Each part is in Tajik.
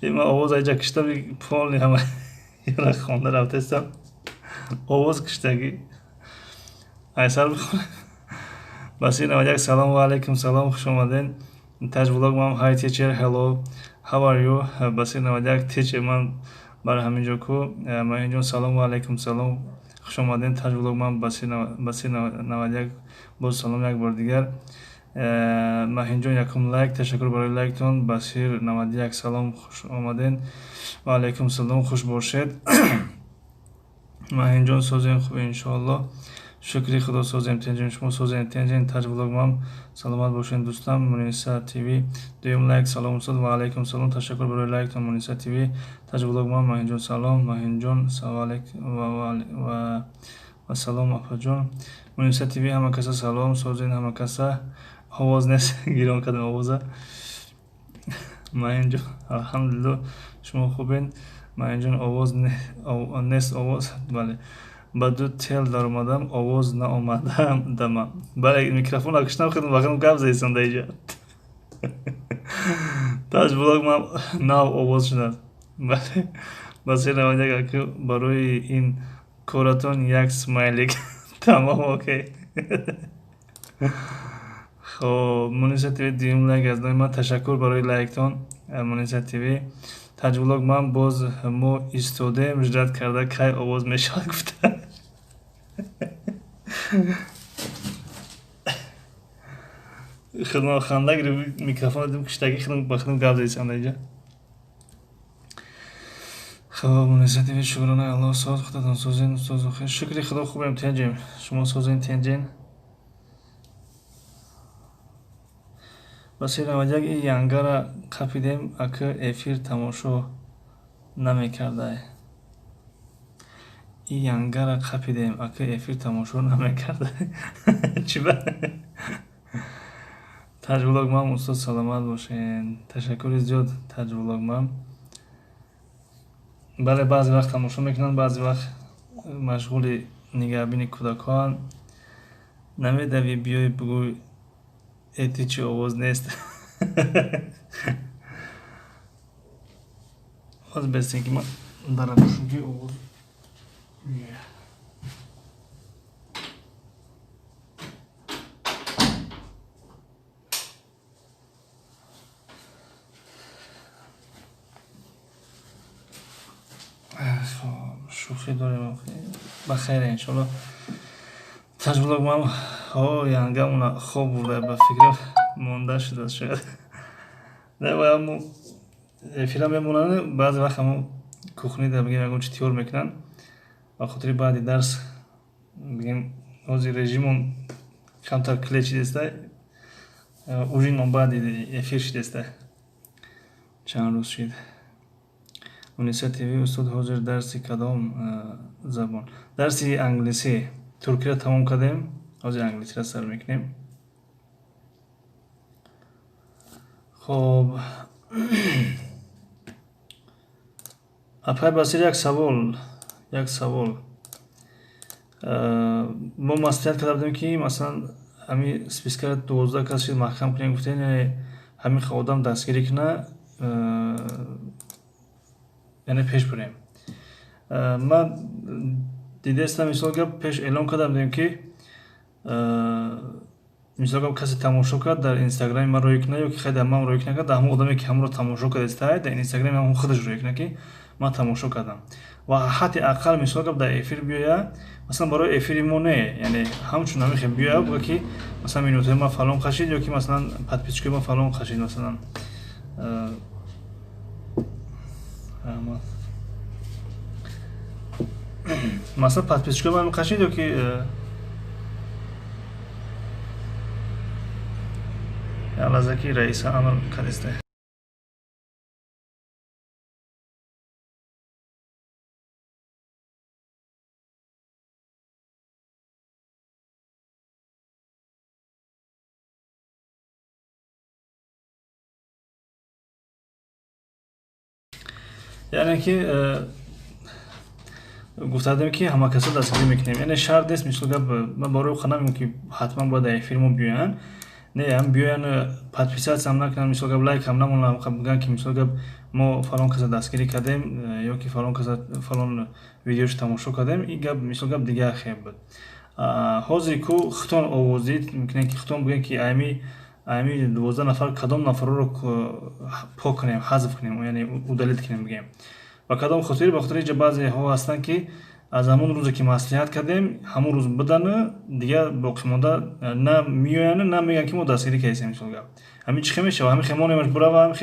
Ман овоз айҷа киштам, полный ҳама яра хонда рафтестам. Овоз киштагӣ. Айсар бихонем. Басир 91, салом ва алайкум салом, хуш омаден. Taj Vlog мам, hi teacher, hello. How are you? Басир 91, teacher ман барои ҳамин ҷо ку. Маҳинҷон, салом ва алайкум салом. Хуш омаден. Taj Vlog мам, Басир 91, боз салом як бор дигар. Маҳинҷон, якум лайк, ташаккур барои лайктон. Басир 91, салом, хуш омаден. Ва алайкум салом, хуш бошед. Маҳинҷон, созем, хуб иншоаллоҳ. Шукри Худо, созем, тенҷем, шумо созем, тенҷем. Taj Vlog мам, саломат бошед, дӯстам. Муниса ТВ, дуюм лайк, салом устод, ва алайкум салом, ташаккур барои лайктон. Муниса ТВ, Taj Vlog мам, Маҳинҷон салом, Маҳинҷон ва салом апаҷон. Муниса ТВ, ҳама каса салом, созен ҳама каса. Овоз нест, гирон кардем овоза. Маҳинҷон, алҳамдулиллоҳ, шумо хубен. Маҳинҷон, овоз нест, овоз, бале. Ба ду тел даромадам, овоз наомадам дама. Бале, микрофонро киштам, худам ба худам гап задистам дар инҷа. Taj Vlog мам, нав овоз шудааст. Бале, Басир 91, аку барои ин коратон як смайлик. Тамом, окей. Хоб, Муниса ТВ, дуюм лайк аз номи ман, ташаккур барои лайктон. Муниса ТВ, Taj Vlog ман, боз мо истодем, ждать карда, кай овоз мешавад гуфта. Худам ханда гирифт, микрофон дидем киштагӣ, худам ба худам гап задистам дар инҷа. Хоб, Муниса ТВ, шукронаи Аллоҳ, соз, худатон созен, устоз, охир. Шукри Худо, хубем, тенҷем. Шумо созен, тенҷен. Басир 91, и янгара қапидем, ака эфир тамошо намекардай. И янгара қапидем, ака эфир тамошо намекардай. Чӣ ба? Taj Vlog мам, устод, саломат бошен. Ташаккури зиёд, Taj Vlog мам. Бале, баъзе вақт тамошо мекунанд, баъзе вақт машғули нигаҳбини кӯдакҳоанд. Намедавӣ биёй бугӯй, эти чӣ овоз нест. Оз бестем ки ман дара кушам ки овоз. Шӯхӣ дорем, ба хайр иншоалло. Taj Vlog мам, о, янгамона хоб бурда, ба фикрам монда шудааст шояд. Не, ҳамо эфира мемонанд, баъзе вақт ҳамо кухнида бигем ягон чи тиёр мекунанд. Ба хотири баъди дарс бигем ҳозир режимон камтар кле шидеста, ужинмон баъди эфир шидеста. Чанд рӯз шид. Униса ТВ, устод, ҳозир дарси кадом забон? Дарси англисӣ. Туркиро тамом кардем, ҳозир англисиро сар мекунем. Хоб, апай Басир, як савол, як савол. Мо маслиҳат карда будем ки масалан ҳамин спискаро 12 кас шид маҳкам кунем, гуфтем, яъне ҳамин одам дастгирӣ куна, яъне пеш бурем. Ман дидестам, мисол гап, пеш эълон карда будем ки мисол гап, касе тамошо кард, дар инстаграми ман рӯй кунад, ё ки хай дар ман рӯй накард, дар ҳамон одаме ки ҳамонро тамошо кардааст, дар инстаграми ҳамон худаш рӯй кунад ки ман тамошо кардам, ва ҳадди ақал мисол гап дар эфир биёяд, масалан барои эфири мо не, яъне ҳамчун ҳамин хел биёяд, буга ки масалан минутаи ман фалон қашид, ё ки масалан подписчикои ман фалон қашид, масалан. Раҳмат, масалан подписчикои ман қашид, ё ки як лаҳза ки раиса амр кардиста. Яъне ки гуфта будем ки ҳама касо дастгирӣ мекунем, яъне шарт нест, мисол гап, ман барои ӯ намегӯям ки ҳатман бояд дар эфири мо биёянд. Не, ҳам биёян, подписаться ҳам накунанд, мисол гап, лайк ҳам намонанд, бигӯянд, ки, мисол гап, мо фалон каса дастгирӣ кардем ё ки фалон каса фалон видеошо тамошо кардем. Ин гап, мисол гап, дигар хел буд. Ҳозир ку худтон овоздиҳӣ мекунем, ки худтон бигӯем, ки аями 12 нафар кадом нафарҳоро пок кунем, ҳазф кунем, яъне удалить кунем, бигӯем. Ба кадом хотир? Ба хотири инҷа баъзеҳо ҳастанд, ки аз ҳамон рӯзе, ки маслиҳат кардем, ҳамон рӯз будану дигар боқимонда на меояну, на мегӯянд, ки мо дастгирӣ кардем. Мисол гап, ҳамин чӣ хел мешавад? Ҳамин хел монемаш бурава,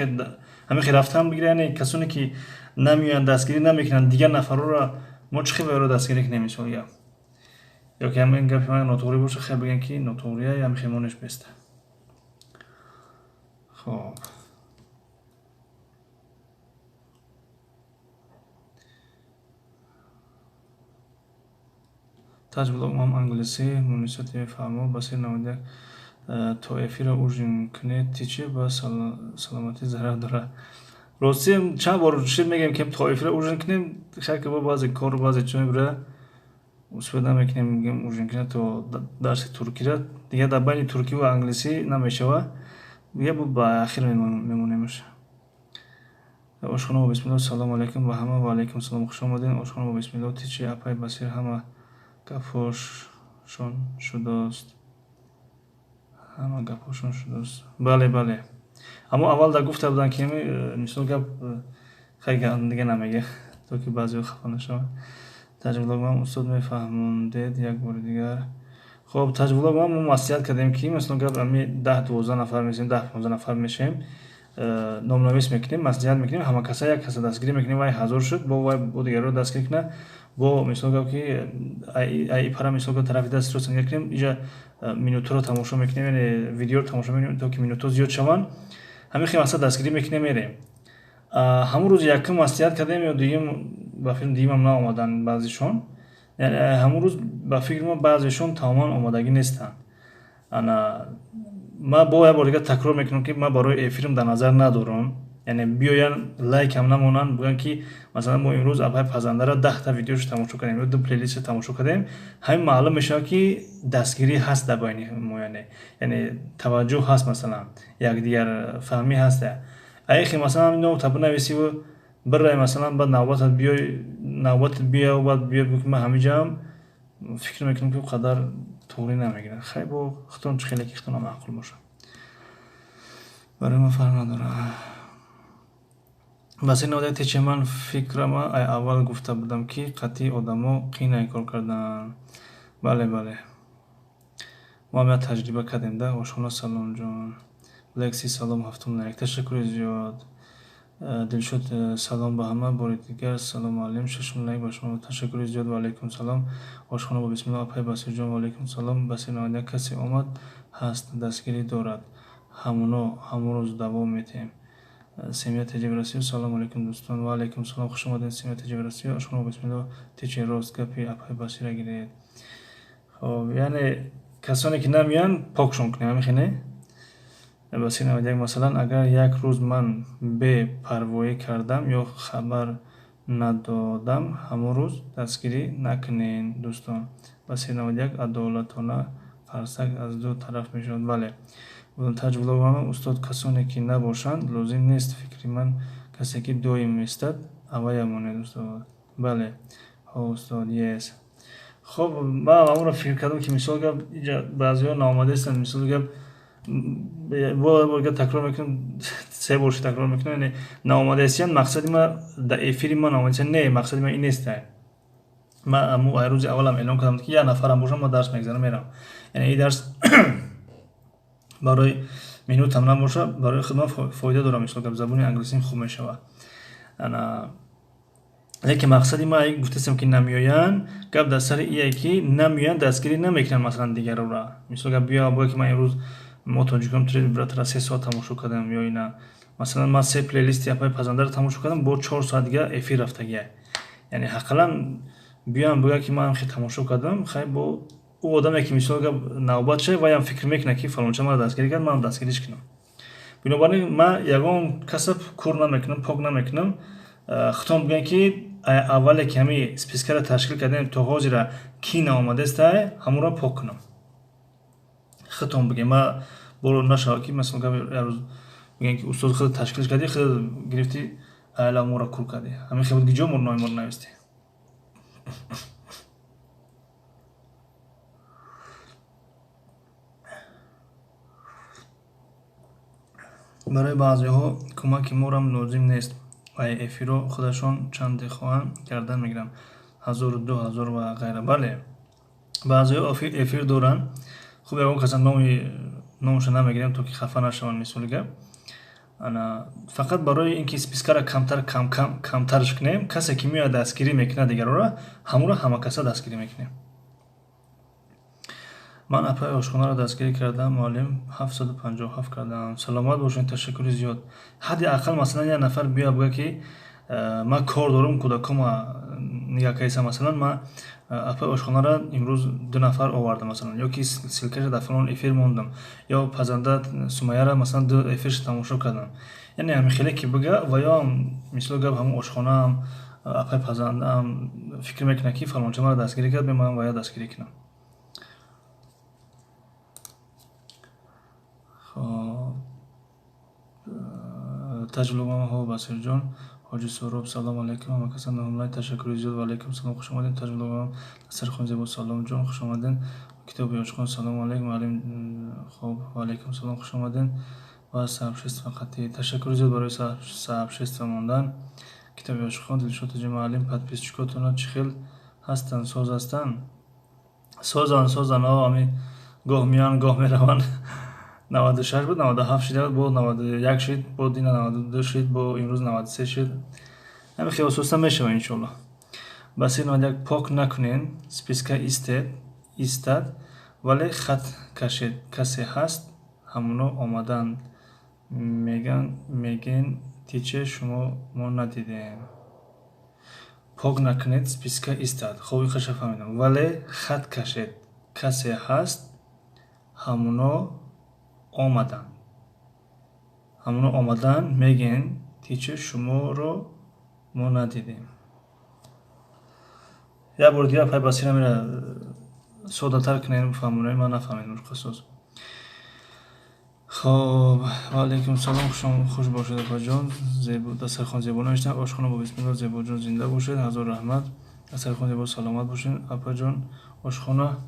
ҳамин хел рафтан бигира. Яъне касоне, ки намеоянд, дастгирӣ намекунанд дигар нафарҳоро, мо чӣ хел вайро дастгирӣ кунем, мисол гап? Ё ки ҳамин гапи ман нотуғрӣ боша, хел бигӯем, ки нотуғрия, ҳамин хел монеш беста. Хоб, Таҷ Блог, ман англисӣ мунисати фаҳмо. Басир 91, то эфира ужин кунед, тичи ба саломатӣ зарар дорад. Ростӣ, чанд бор шид мегӯем, ки то эфира ужин кунем. Шак бо баъзе кору баъзе чо мебира, успеть намекунем. Мегӯем, ужин кунем то дарси туркира. Дигар дар байни туркӣ ва англисӣ намешавад, дигар ба ахир мемонемаш. Ошхона бо бисмилло, салому алайкум ба ҳама. Ва алайкум салом, хуш омадед. Ошхона бо бисмилло, тичи апай Басир, ҳама гапҳошон шудааст, ҳама гапҳошон шудааст. Бале, бале, аммо аввал да гуфта буданд, ки мисол гап, хай, дига намега, то ки баъзеҳо хафа нашаванд. Таҷблогман, устод, мефаҳмондед як бори дигар. Хоб, Таҷблогман, мо маслиҳат кардем, ки, мисол гап, ами 10-12 нафар мешем, 10-15 нафар мешем, номнавис мекунем, маслиҳат мекунем, ҳама каса як каса дастгирӣ мекунем. Вай 1000 шуд, бо вай бо дигарро дастгирӣ кунад, бо, мисол гап, ки ай пара, мисол гап, тарафи дастро санга кунем. Иҷа минутҳоро тамошо мекунем, яъне видеоро тамошо мекунем, то ки минутҳо зиёд шаванд. Ҳамин хел масъала дастгирӣ мекунем, мерем. Ҳамон рӯзи якум маслиҳат кардем ё дуюм, ба фикр, дуюмам наомаданд баъзешон. Яъне ҳамон рӯз, ба фикри ма, баъзешон тамоман омодагӣ нестанд. Ана ма бо як бор дигар такрор мекунам, ки ман барои эфирам дар назар надорам, яъне биёянд, лайкам намонанд, бигӯянд, ки масалан мо имрӯз апай пазандара 10та видеошо тамошо кардем ё ду плейлистро тамошо кардем. Ҳамин маълум мешавад, ки дастгирӣ ҳаст дар байни мо, яъне таваҷҷӯҳ ҳаст, масалан, якдигар фаҳмӣ ҳаст. Аихи, масалан, ино та бинависиву бирай, масалан, баъд навбатат биёй, навбатат биёв, баъд биёй бигӯ, ки ман ҳамиҷаам, фикр мекунам, ки қадар туғрӣ намегирад. Хай, бо худтон чӣ хеле ки худтонам маъқул бошад, барои ман фарқ надорад. Басир 91, тече, ман фикрама ай аввал гуфта будам, ки қатъи одамо қинай кор кардан. Бале, бале, мо ҳам як таҷриба кардем да. Ошхона, саломҷон. Лекси, салом, ҳафтум лайк, ташаккури зиёд. Дилшод, салом ба ҳама, бори дигар салом муаллим, шашум лайк ба шумо, ташаккури зиёд. Ва алайкум салом. Ошхона бо бисмилло, апай Басирҷон, ва алайкум салом. Басир 91, касе омад ҳаст, дастгирӣ дорад, ҳамоно ҳамон рӯз давом метиҳем. Семья Теҷи Россия, салому алайкум, дӯстон. Ва алайкум салом, хуш омадед, Семья Теҷи Россия. Ошхона бо бисмилло, течи, рост гапи апай Басира гиред. Хоб, яъне касоне, ки намеянд, покшон кунем, ҳамин хел не? Басир 91, масалан, агар як рӯз ман бепарвоӣ кардам ё хабар надодам, ҳамон рӯз дастгирӣ накунед, дӯстон. Басир 91, адолатона қарсак аз ду тараф мешавад. Бале. Таҷблогона, устод, касоне, ки набошанд, лозим нест. Фикри ман, касе, ки доим местад, авая монед, устод. Бале, ҳо, устод, yes. Хоб, ман ҳамонро фикр кардам, ки, мисол гап, иҷа баъзеҳо наомадаистанд. Мисол гап, бо бор гап такрор мекунам, се бор такрор мекунам, яъне наомадаистиян, мақсади ма дар эфири ма наомадаистиян не, мақсади ма ин нест. Ман аму ай рӯзи аввалам эълон кардам, ки як нафарам бошам, ма дарс мегзарам, мерам. Яъне ин дарс барои минутам набоша, барои худман фоида дорам, мисол гап, забони англисим хуб мешавад. Ана лекин мақсади ма гуфтастам, ки намеоянд, гап дар сари ие, ки намеоянд, дастгирӣ намекунанд, масалан, дигарора. Мисол гап, биё бое, ки ман имрӯз мо тоҷикон братара 3 соат тамошо кардам, ё ина, масалан, ман се плейлисти апаи пазандаро тамошо кардам, бо 4 соат дига эфир рафтагия. Яъне ҳаққалан биёям, бигӯям, ки ман хел тамошо кардам. Хай, бо ӯ одаме, ки, мисол гап, навбат шавад, ваям фикр мекунад, ки фалонча маро дастгирӣ кард, манам дастгириш кунам. Бинобар ин ман ягон каса кур намекунам, пок намекунам. Худтон бигӯям, ки аввале, ки ҳамин спискаро ташкил кардем, то ҳозира ки наомадааста, ҳамонро пок кунам. Худтон бигӯем, ман Боро нашава ки масалан гап як рӯз мегӯянд ки устоз худ ташкилш кардӣ, худ гирифтӣ айла моро кур кардӣ. Ҳамин хел буд ки ҷо мо номи моро навистӣ. Барои баъзеҳо кӯмаки морам лозим нест ва эфирро худашон чанде хоҳанд кардан мегиранд. 1000, 2000 ва ғайра. Бале, баъзеҳо эфир доранд. Хуб, ягон каса номашро намегирем, то ки хафа нашаванд, мисоли гап. Ана фақат барои ин ки спискаро камтар камтарш кунем, касе ки меояд дастгирӣ мекунад дигарора, ҳамонро ҳамакаса дастгирӣ мекунем. Ман апаи ошхонаро дастгирӣ кардам, муаллим 757 кардам. Саломат бошед, ташаккури зиёд. Ҳадди ақал масалан як нафар биёяд бигӯяд ки ман кор дорам, кӯдакома нигаҳ кардисам, масалан ман апаи ошхонаро имрӯз 2 нафар овардам, масалан, ё ки ссылкаша дар фалон эфир мондам, ё пазанда Сумаяра масалан 2 эфирша тамошо кардам. Яъне ҳамин хеле ки бига ва ё мисол гап ҳамон ошхонаам, апаи пазандаам фикр мекунад ки фалонча маро дастгирӣ кард, ман ва я дастгирӣ кунам. Хоб, таҷлубамаҳо Басирҷон, Ҳоҷи Суҳроб, салом алайкум, ҳамакаса онлайн, ташаккури зиёд, ва алайкум салом, хуш омадед. Таҷлубамам дастархони зебо, саломҷон, хуш омадед. Китоби ошхон, салом алайкум, муаллим, хоб, ва алайкум салом, хуш омадед. Ва сообщество қатъӣ, ташаккури зиёд барои сообщество мондан. Китоби ошхон, Дилшод Тоҷи муаллим, подписчикотона чӣ хел ҳастанд, соз ҳастанд? Созанд, созанд, о, ами гоҳ меоянд, гоҳ мераванд. 96 буд, 97 шид, бо 91 шид, бо дина 92 шид, бо имрӯз 93 шид. Ҳамин хел ососта мешава иншоаллоҳ. Басир 91 пок накунен, списка истед, истад, вале хат кашед, касе ҳаст, ҳамоно омаданд. Меган, тиче шумо мо надидем. Пок накунед, списка истад. Хоб, ин хаша фаҳмидам. Вале хат кашед, касе ҳаст, ҳамоно омаданд. Ҳамоно омаданд, мегӯянд тиче шуморо мо надидем. Як бори дигар апай Басира мера соддатар кунем, фаҳмонем, ман нафаҳмидам қиссос. Хоб, ва алайкум салом, хуш бошед апаҷон. Дастархон зебо навиштам. Ошхона бо бисмиллоҳ, зебоҷон зинда бошед, ҳазор раҳмат. Дастархон зебо, саломат бошед апаҷон. Ошхона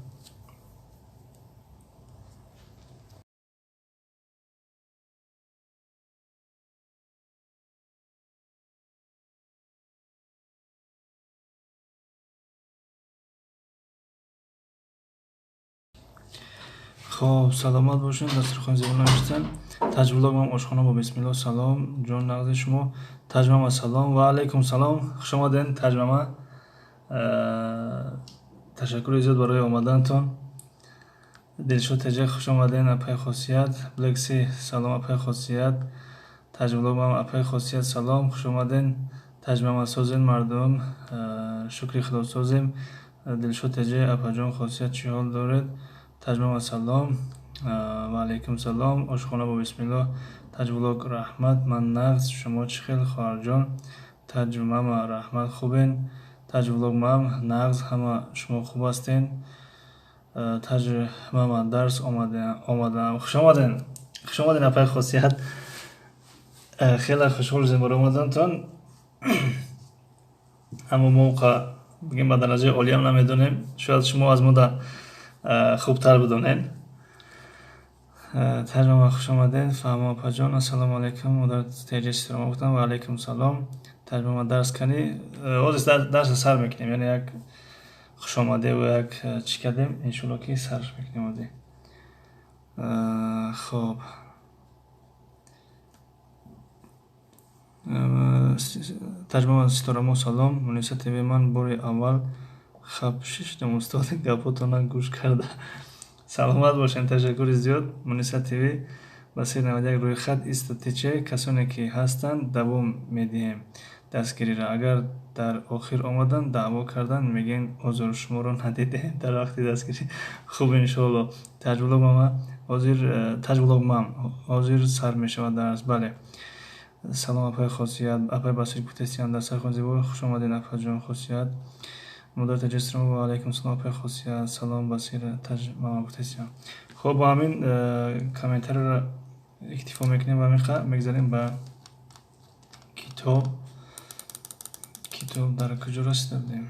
Хоб, саломат бошед, дастархон зебо навиштан. Таҷблогмам ошхона бо бисмиллоҳ, салом, ҷон нағзи шумо. Таҷмама салом, ва алайкум салом, хуш омадед Таҷмама. Ташаккури зиёд барои омадантон. Дилшод Теҷа, хуш омадед, апаи Хосият. Блекси, салом апаи Хосият. Таҷблогмам апаи Хосият, салом, хуш омадед. Таҷмама созен мардум, шукри Худо созем. Дилшод Теҷа, апаҷон Хосият, чӣ ҳол доред? Таҷмама салом, ва алайкум салом, ошхона бо бисмиллоҳ. Таҷблог раҳмат, ман нағз, шумо чӣ хел хоҳарҷон? Таҷмама раҳмат, хубен? Таҷблогмам нағз, ҳама шумо хуб ҳастен? Таҷмама дарс омадаам. Хуш омаден, хуш омаден апаи Хосият. Хеле хушҳол шудем барои омадантон. Аммо мо бигем ба дараҷаи олиам намедонем, шояд шумо аз мо хубтар бидонед. Таҷмама хуш омадед. Фаҳмо апаҷон, ассалому алайкум. Модар Теҷа Сирома гуфтам, ва алайкум салом. Таҷмама дарс кани, ҳозир дарсро сар мекунем, яъне як хушомадеву як чӣ кардем, иншоалло ки сарш мекунем ҳозир. Хоб, Таҷмама Ситорамо салом. Муниса ТВ, ман бори аввал хаб шиштам устод, гапотона гӯш карда. Саломат бошед, ташаккури зиёд. Муниса ТВ, Басир 91 рӯйхат иста тече, касоне ки ҳастанд давом медиҳем дастгириро. Агар дар охир омаданд даъво карданд, мегӯем озор шуморо надидем дар вақти дастгирӣ. Хуб, иншоалло. Таҷблогмама ҳозир, таҷблогмам ҳозир сар мешавад дарс. Бале. Салом апаи Хосият, апаи Басир гуфтесиям, дастархон зебо, хуш омадед апаҷон Хосият. Модар Таҷасрама, ва алайкум салом апаи Хосият, салом Басир Таҷмама гуфтесиям. Хоб, бо ҳамин комментарияро иктифо мекунем ва мегзарем ба китоб. Китоб дар куҷо расида будем?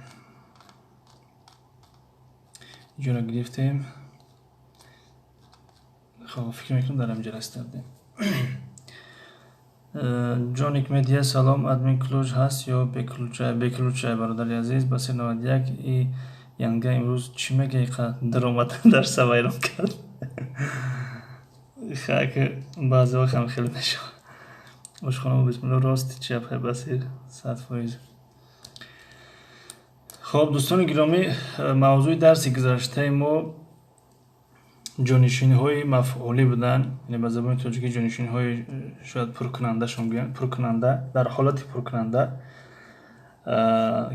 Иҷоро гирифтем. Хоб, фикр мекунам, дар ҳаминҷо расида будем. Ҷоник Медиа, салом, админ, ключ ҳаст ё бе ключа? Бе ключа, бародари азиз. Басир 91, и янга имрӯз чӣ мегӯяй, қа даромад дарса вайрон кард. Хак, баъзе вақт ҳам хеле мешавад. Ошхона, бисмилло, рост чи, апай Басир, 100%. Хоб, дӯстони гиромӣ, мавзӯи дарси гузаштаи мо ҷонишинҳои мафъулӣ буданд, яъне ба забони тоҷикӣ ҷонишинҳои шояд пуркунандашон гӯянд, пуркунанда, дар ҳолати пуркунанда,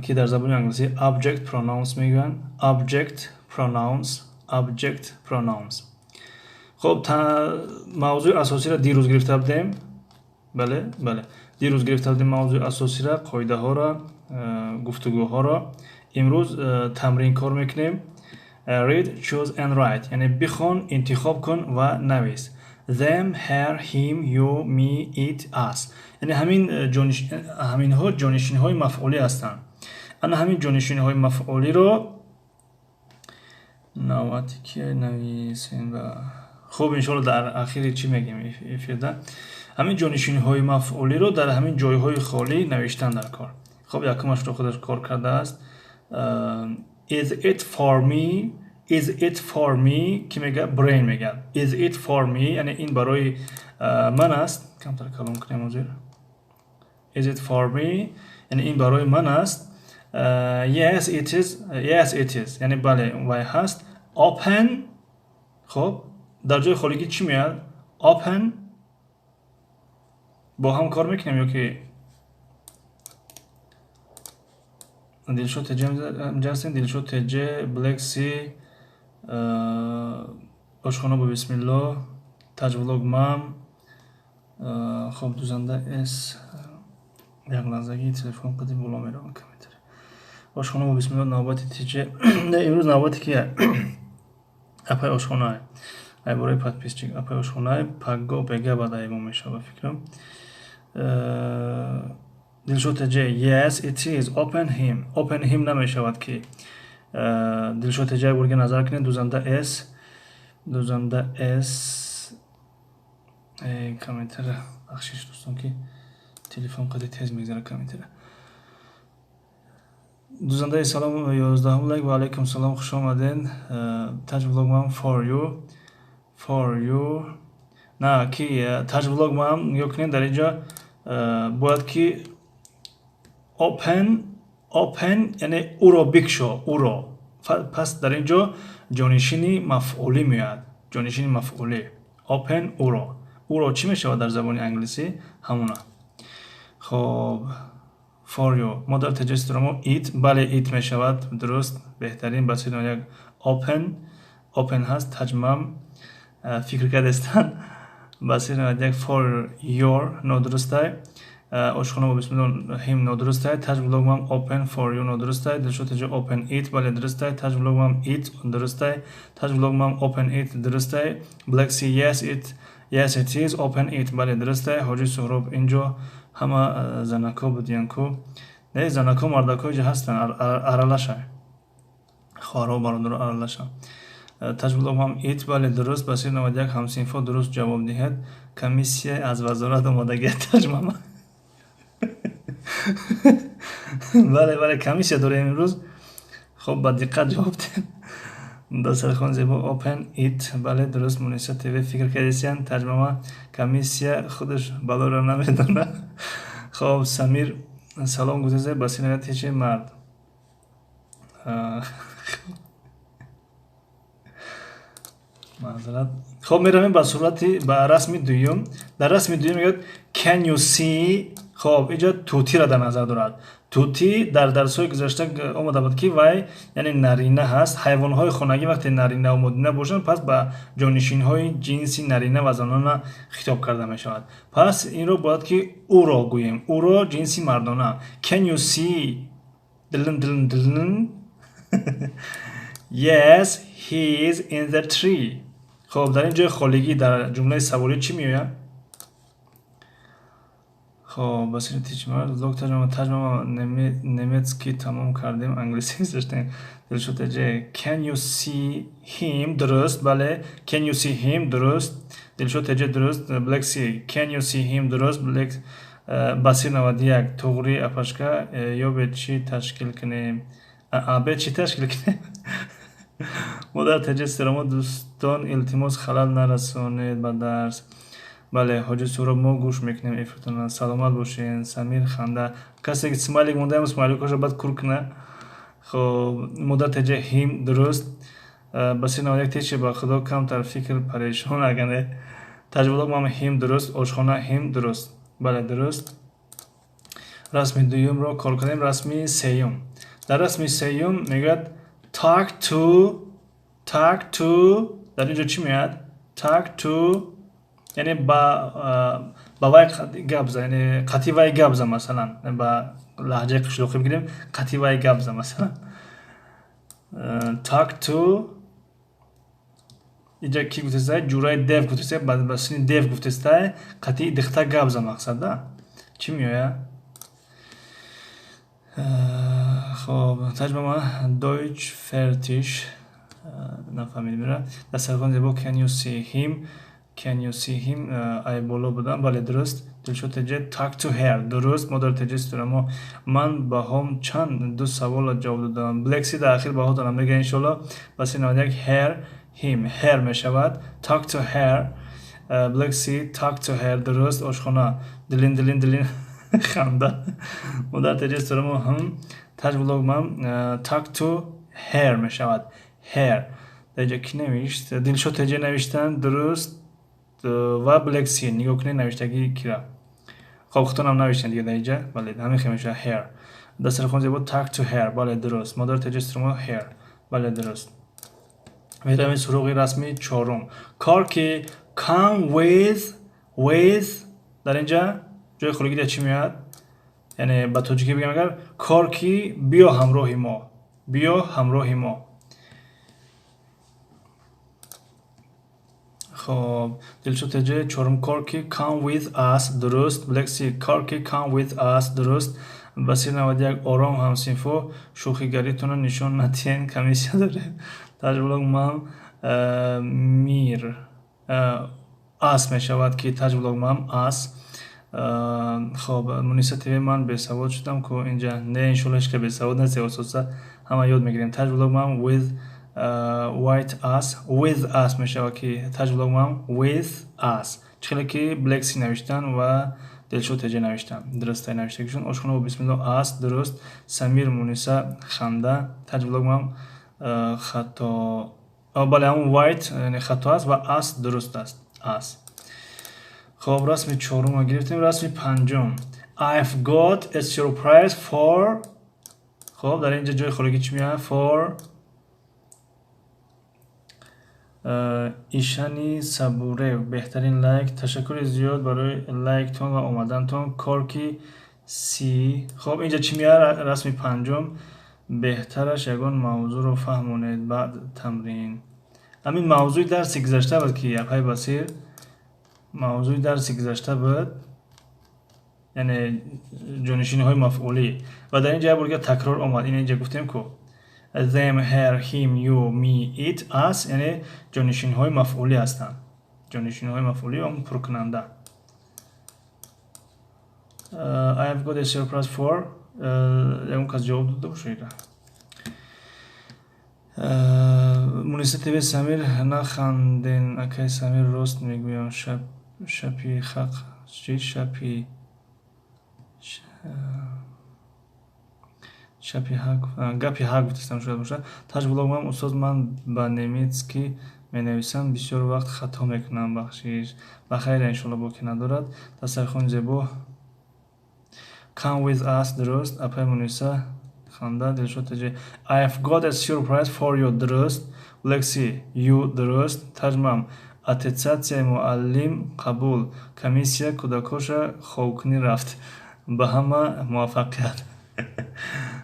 ки дар забони англисӣ object pronouns мегӯянд, object pronouns, object pronouns. Хоб, мавзӯи асосиро дирӯз гирифта будем. Бале, дирӯз гирифта будем мавзӯи асосиро, қоидаҳоро, гуфтугӯҳоро. Имрӯз тамрин кор мекунем. Read, choose and write, яъне бихон, интихоб кун ва навис. Them, her, him, you, me, it, us, яъне ҳаминҳо ҷонишинҳои мафъулӣ ҳастанд. Ана ҳамин ҷонишинҳои мафъулиро навбати ки нависем. Хуб, иншоалло, дар ахири чӣ мегӯем эфирда. Ҳамин ҷонишинҳои мафъулиро дар ҳамин ҷойҳои холӣ навиштан дар кор. Хоб, якумашро худаш кор кардааст. Is it for me? Is it for me? Ки мега? Brain мега. Is it for me, яъне ин барои ман аст. Камтар калон кунем ҳозир. Is it for me, яъне ин барои ман аст. Yes, it is. Yes, it is, яъне бале, вай ҳаст. Open. Хоб, дар ҷои холигӣ чӣ меяд? Open. Бо ҳам кор мекунем ё ки Дилшод Теҷ ҳастем? Дилшод Теҷ, Black Sea, ошхона бо бисмилло, Таҷвлог мам. Хоб, дузанда с, як лаҳзагӣ, телефон қадим боло меравам комментари. Ошхона бо бисмилло, навбати Теҷ. Не, имрӯз навбати ки? Апай ошхонае, ай бораи подписчик, апай ошхонае. Пагго бега баъд аймо мешава, фикрам. Дилшод Теҷ, yes, it is. Open him. Open him намешавад ки. Дилшод Теҷ, як борга назар кунед. Дузанда с, дузанда с, комментара, бахшиш, дӯстон, ки телефон қади тез мегзара комментара. Дузандаи, салом, 11-ум лайк. Ва алайкум салом, хуш омаден. Таҷ влог мам, for you, for you. На, ки Таҷ влог мам, нигоҳ кунед, дар инҷо бояд ки open. Open, яъне ӯро бикшо, ӯро. Пас дар ин ҷо ҷонишини мафъулӣ меояд, ҷонишини мафъулӣ. Open ӯро. Ӯро чӣ мешавад дар забони англисӣ? Ҳамуна. Хоб, for you, модар теҷастромо, it, бале, it мешавад, дуруст, беҳтарин. Басир як, open, open ҳаст. Таҷмам фикр кардестан. Басир як, for your нодурустай. Ошхона бо бисмилло, him нодурустай. Таҷ влогмам, open for you нодурустай. Дилшод теҷа, open it, бале, дурустай. Таҷ влогмам, it дурустай. Таҷ влогмам, open it дурустай. Black Sea, yes, it is. Open it, бале, дурустай. Ҳоҷи Суҳроб, инҷо ҳама занако будиян ку? Не, занако, мардако иҷа ҳастанд, аралаша, хоҳаро, бародаро аралаша. Таҷвлогмам, it, бале, дуруст. Басир 91, ҳамсинфо дуруст ҷавоб диҳед. Комиссия аз вазорат омодагия, таҷмама. Бале, комиссия дорем имрӯз. Хоб, ба диққат ҷавоб диҳед. Дастархон зебо, open it, бале, дуруст. Муниса ТВ, фикр кардесиян. Таҷмама, комиссия худаш балоро намедонад. Хоб, Самир, салом гузазе. Басир течи мард. Маъзарат. Хоб, меравем ба сурати, ба расми дуюм. Дар расми дуюм мегӯяд: can you see? Хоб, инҷо тӯтиро дар назар дорад. Тӯтӣ дар дарсҳои гузашта омода буд, ки вай, яъне, нарина ҳаст. Ҳайвонҳои хонагӣ вақте наринаву модина бошанд, пас ба ҷонишинҳои ҷинси нарина ва занона хитоб карда мешавад. Пас инро бояд ки ӯро гӯем, ӯро, ҷинси мардона. Can you see дилн дилн дилн? Yes, he is in the tree. Хоб, дар ин ҷои холигӣ дар ҷумлаи саволӣ чӣ меояд? Хоб, Басири Тичмар, влог тарҷума, тарҷума немецкий тамом кардем, англисӣ гузаштем. Дилшод Теҷе, can you see him? Дуруст, бале. Can you see him? Дуруст. Дилшод Теҷе, дуруст. Black Sea, can you see him? Дуруст. Black Басир 91, туғри апашка, ёбед чӣ ташкил кунем? Абед чӣ ташкил кунем? Модар Теҷе, серомо дӯстон, илтимос, халал нарасонед ба дарс. Бале, ҳоҷи Суҳроб, мо гӯш мекунем эфиртона. Саломат бошед. Самир, ханда. Касе ки смайлик мондаам, смайликоша баъд кур куна. Хоб, Модар Теҷе, him, дуруст. Басир 91, тече, ба худо, камтар фикр парешон агане. Таҷвлог мам, him, дуруст. Ошхона, him, дуруст. Бале, дуруст. Расми дуюмро кор кардем, расми сеюм. Дар расми сеюм мегӯяд talk to, talk to. Дар ин ҷо чӣ меояд? Talk to, яъне ба вай гап за, яъне қати вай гап за, масалан, ба лаҳҷаи қишлоқӣ бигирем, қати вай гап за, масалан. Talk to, инҷа ки гуфтестай? Ҷураи дев гуфтестай, ба сини дев гуфтестай, қати дихта гап за, мақсад да. Чӣ меояд? Хоб, таҷмама Deutsch fertig, нафаҳмидем ира. Дастархон зебо, can you see him? Can you see him? Ай боло будам, бале, дуруст. Дилшод Теҷе, talk to her, дуруст. Модар Теҷе, сторамо, ман баҳом чанд? Ду саволро ҷавоб додам. Блекси дар ахир баҳо дорам, мега, иншолло. Басир 91, her, him, her мешавад. Talk to her. Блекси, talk to her, дуруст. Ошхона, дилин, дилин, дилин, ханда. Модар Теҷе, сторамо, ҳм. Таҷ влог ман, talk to her мешавад. Her. Дар инҷа кӣ навишт? Дилшод Теҷе навиштанд, дуруст, ва Блекси. Нигоҳ кунед навиштагии кира. Хоб, худтонам навиштем дига дар инҷа. Бале, ҳамин хел мешавад, her. Дастархон зебо, talk to her, бале, дуруст. Модар Теҷе, сторамо, her, бале, дуруст. Меравем суроғи расми чорум. Корки, come with. Дар инҷа ҷои холигӣ дар чӣ меояд? Яъне ба тоҷикӣ бигем агар, корки, биё ҳамроҳи мо, биё ҳамроҳи мо. Хоб, Дилшод Теҷе, чорум, корки, come with us, дуруст. Блекси, корки, come with us, дуруст. Басир 91, ором ҳамсинфо, шӯхигаритонро нишон надиҳен, комиссия дорем. Таҷвлог мам, мир us мешавад, ки таҷвлог мам us. Хоб, Муниса ТВ, ман бесавод шудам ку инҷа. Не, иншолло, ҳеч ка бесавод нест, ососа ҳама ёд мегирем. Таҷвлог мам, with white us, with us мешавад, ки таҷвлог мам, with us. Чӣ хеле ки Блекси навиштан ва Дилшод Теҷе навиштан, дурустай навиштагишон. Ошхона бо бисмилло, us, дуруст. Самир, Муниса, ханда. Таҷвлог мам, хато, бале, ҳамон white, яъне хато аст ва us дуруст аст, us. Хоб, расми чорумро гирифтем, расми панҷум. I've got a surprise for. Хоб, дар инҷа ҷои холигӣ чӣ меояд? For Ишани Сабурев, беҳтарин лайк, ташаккури зиёд барои лайктон ва омадантон. Корки си. Хоб, инҷа чӣ меояд? Расми панҷум. Беҳтараш ягон мавзӯъро фаҳмонед, баъд тамрин. Ҳамин мавзӯи дарси гузашта буд, ки апай Басир, мавзӯи дарси гузашта буд, яъне ҷонишиниҳои мафъулӣ, ва дар инҷа як бор дига такрор омад. Ин инҷа гуфтем ку them, her, him, you, me, it, us, яъне ҷонишиниҳои мафъулӣ ҳастанд, ҷонишиниҳои мафъулӣ, он пуркунанда. I have got a surprise for, ягон кас ҷавоб дода бошед? Муниса ТВ, Самир, наханден, акай Самир, рост мегӯям, шапи хақ чи шапи шапи ҳақ, гапи ҳақ гуфтастам, шояд бошад. Таҷ блог ман, устоз, ман ба немецкий менависам, бисёр вақт хато мекунам, бахшиш. Ба хайр, иншолло, боке надорад. Дастархони зебо, come with us, дуруст. Апай Муниса, ханда. Дилшод Таҷи, I've got a surprise for you, дуруст. Лекси, you, дуруст. Таҷмам, аттестатсияи муаллим қабул, комиссия кӯдакоша хобкунӣ рафт. Ба ҳама муваффақият.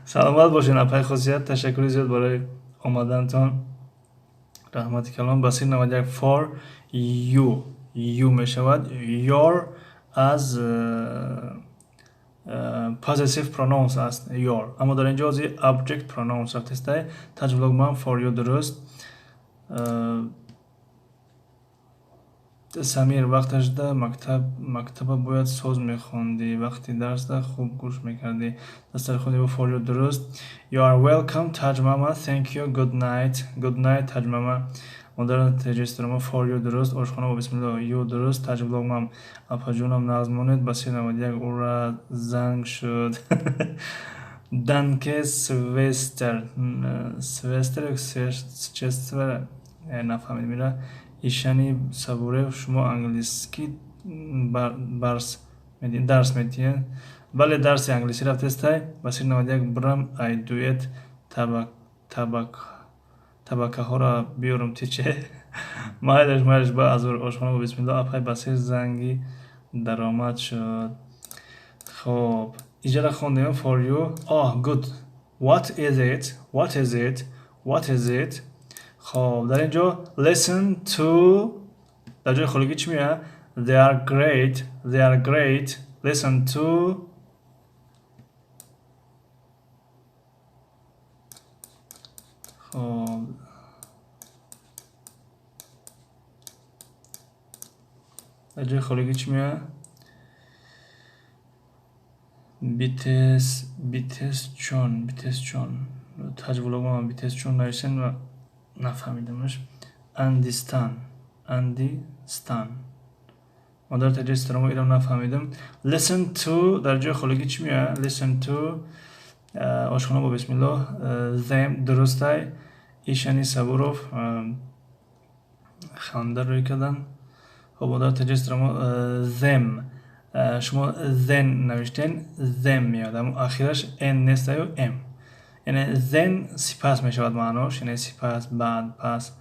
Саломат бошед, апай Хосият, ташаккури зиёд барои омадантон. Раҳмати калон. Басир 91 for you. You мешавад. Your аз possessive pronouns аст your. Аммо дар инҷо ози object pronouns рафтестай. Таҷблог ман for you дуруст. Самир вақташда мактаба бояд соз мехондӣ, вақти дарсда хуб гӯш мекардӣ. Дастархони for you дуруст. You are welcome, Taj Mama. Thank you. Good night. Good night, Taj Mama. Модар теҷистрома for you дуруст. Ошхона бо бисмиллоҳ you дуруст. Таҷблог мам апаҷонам нағз монед. Басир 91 ура занг шуд. Данке Свестер. Свестер ё Честер нафаҳмидем ира. Ишани Сабурев шумо англиски дарс медиҳед? Бале, дарси англисӣ рафтестай. Басир 91 брам ай дуэт табакаҳоро биёрам тиче. Майлаш, майлаш, ба азур ошхона бо бисмиллоҳ апай Басир занги даромад шуд. Хоб, иҷара хондем for you. Oh, good. What is it? What is it? What is it? Хоб, дар инҷо listen to дар ҷои холигӣ чӣ меояд? They are great. They are great. Listen to хоб дар ҷои холигӣ чӣ меояд? Битес, битесчон, битесчон. Таҷвулогман битесчон нависен ва нафаҳмидамаш. Андистан, Андистан. Модар таҷистромо ирам нафаҳмидам. Listen to дар ҷои холигӣ чӣ меояд? Listen to ошхона бо бисмиллоҳ them дурустай. Ишани Сабуров ханда рӯй кардан. Хоб, модар таҷистромо them шумо then навиштен, them меояд, аммо ахираш n нестаю m. Яъне then сипас мешавад маънош, яъне сипас, баъд, пас,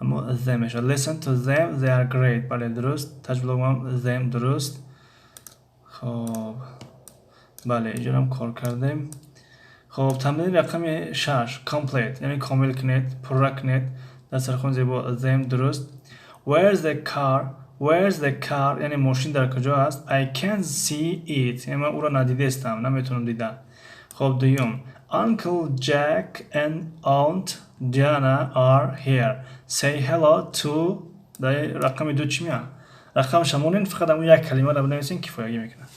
аммо them мешавад. Listen to them, they are great. Бале, дуруст. Таҷблогмам them дуруст. Хоб, бале, иҷорам кор кардем. Хоб, тамрини рақами 6 complete, яъне комил кунед, пурра кунед. Дастархон зебо them дуруст. Where's the car? Where's the car? Яъне мошин дар куҷо аст? I can't see it. Яъне ман ӯро надидестам, наметавонам дида. Хоб, дуюм. Uncle Jack and Aunt Diana are here. Say hello to дар рақами 2 чӣ меояд? Рақамша монен, фақат ҳамон як калимаро бинависен, кифоягӣ мекунад.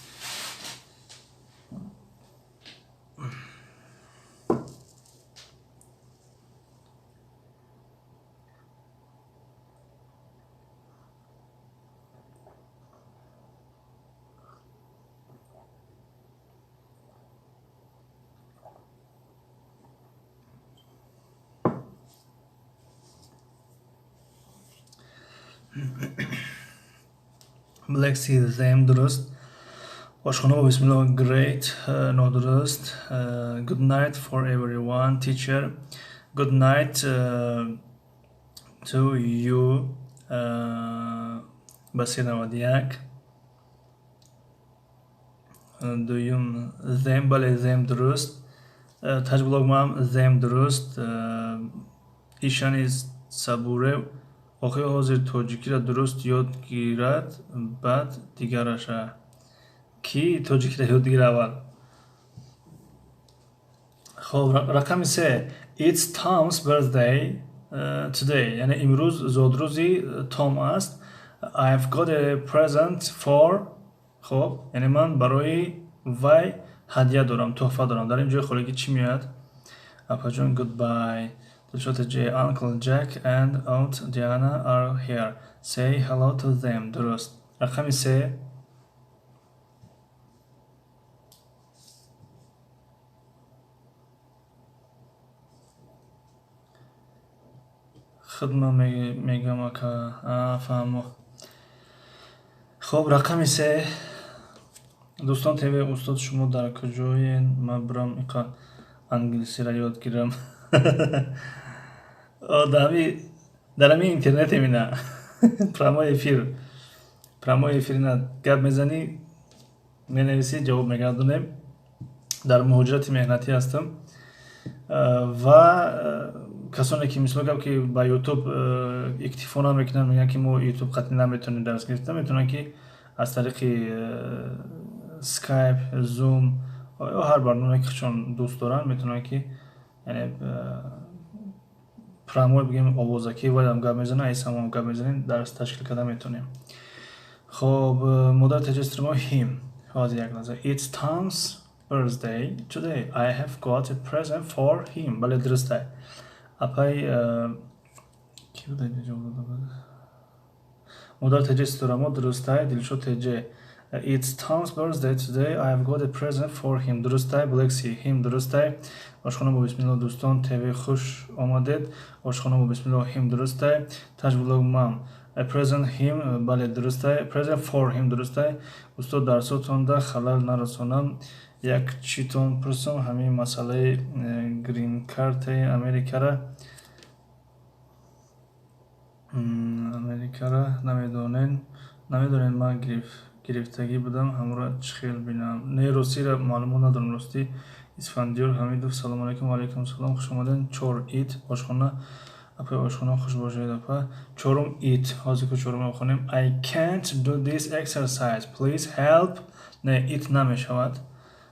Black Sea them дуруст. Ошхона бо бисмиллоҳ great нодуруст. Good night for everyone teacher. Good night to you Басир 91. Дуюм them, бале, them дуруст. Таҷблогмам them дуруст. Ишани Сабурев охир ҳозир тоҷикиро дуруст ёд гирад, баъд дигараша. Кӣ тоҷикиро ёд гирад аввал? Хоб, рақами 3. It's Tom's birthday today. Яъне имрӯз зодрӯзи Том аст. I've got a present for хоб, яъне ман барои вай ҳадя дорам, тӯҳфа дорам. Дар ин ҷои холигӣ чӣ меояд? Апаҷон goodbye. Дилшод J. Uncle Jack and Aunt Diana are here. Say hello to them. Дуруст. Рақами 3. Хидма мегам ака. Фаҳмо. Хоб, рақами 3. Дӯстон ТВ устод шумо дар куҷоен? Ман бирам иқа англисиро ёд гирам. Дар ҳамин интернет эмина. Прямой эфир. Прямой эфир ина гап мезанӣ, менависӣ, ҷавоб мегардонем. Дар муҳоҷирати меҳнатӣ ҳастам ва Касоне ки, мисол гап, ки ба Ютуб иктифо намекунанд, мегӯянд, ки мо Ютуб қатъӣ наметавонем дарс гирифта, метавонанд, ки аз тариқи Скайп, Зум ё ҳар барномае, ки худшон дӯст доранд, метавонанд, ки яъне прямой, бигем, овозакӣ валам гап мезананд, айсамон гап мезанем, дарс ташкил карда метавонем. Хоб, модар таҷассумо, him. Ҳозир, як лаҳза. It's Tom's birthday today. I have got a present for him. Бале, дуруст. Апай ки буда ҷавоб дода? Модар таҷассурамо дурустай. Дилшод теҷ. It's Tom's birthday today. I have got a present for him. Дурустай. Black Sea, him дурустай. Ошхона бо бисмилло, дӯстон ТВ, хуш омадед. Ошхона бо бисмилло, him дурустай. Таҷ влог мам. A present him, бале, дурустай. Present for him дурустай. Устод, дарсотонда халал нарасонам, як читон пурсам. Ҳамин масъалаи грин-картаи Америкара намедонед? Ман гирифтагӣ будам, ҳамро чӣ хел бинам? Не, ростиро маълумот надорам, ростӣ. Исфандиёр Ҳамидов, салому алайкум. Ва алайкум салом, хуш омадед. Чор, it. Ошхона, апаи ошхона, хуш бошед, апа. Чорум, it. Ҳозир ку чорум бихонем. I can't do this exercise, please help. Не, it намешавад.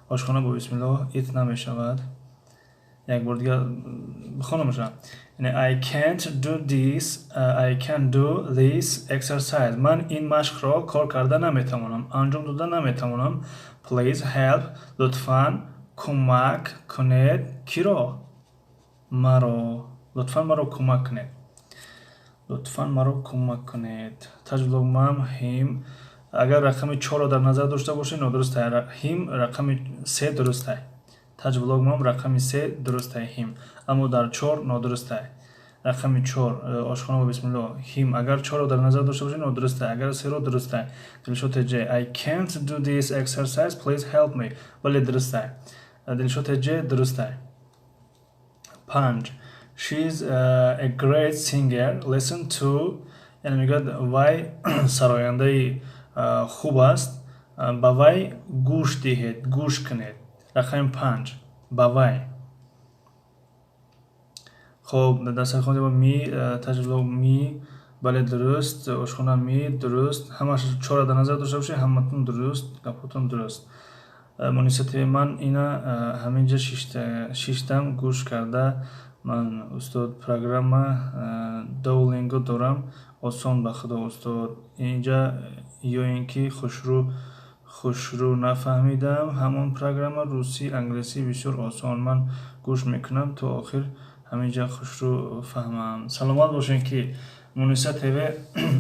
Ошхона бо бисмиллоҳ, it намешавад. Як бор дигар бихонамаша. Яъне I can't do this, I can't do this exercise. Ман ин машқро кор карда наметавонам, анҷом дода наметавонам. Please help. Лутфан кӯмак кунед. Киро? Маро. Лутфан маро кӯмак кунед. Лутфан маро кӯмак кунед. Таҷлумам, him. Агар рақами чорро дар назар дошта бошед, нодуруст. Him рақами се дурустай. Таҷблогмам, рақами се дурустай, him, аммо дар чор нодурустай. Рақами чор, ошхона бо бисмилло, him. Агар чорро дар назар дошта бошед, нодурустай, агар серо, дурустай. Дилшод теҷ. I can't do this exercise, please help me. Бале, дурустай. Дилшод теҷ, дурустай. Панҷ. She's a great singer, listen to. Яъне мегӯяд, вай сарояндаи хуб аст, ба вай гӯш диҳед, гӯш кунед. Рақами панҷ, ба вай. Хоб, дастархон me, таҷло me, бале, дуруст. Ошхона, me дуруст. Ҳамаш чора дар назар дошта бошед, ҳаматон дуруст, гапҳотон дуруст. Муниса ТВ, ман ина ҳаминҷа шиштам гӯш карда. Ман, устод, программа Duolingo дорам, осон, ба худо, устод. Инҷа ё ин ки хушрӯ нафаҳмидам. Ҳамон программа русӣ, англисӣ бисёр осон. Ман гӯш мекунам то охир, ҳаминҷа хушрӯ фаҳмам. Саломат бошед. Ки Муниса ТВ,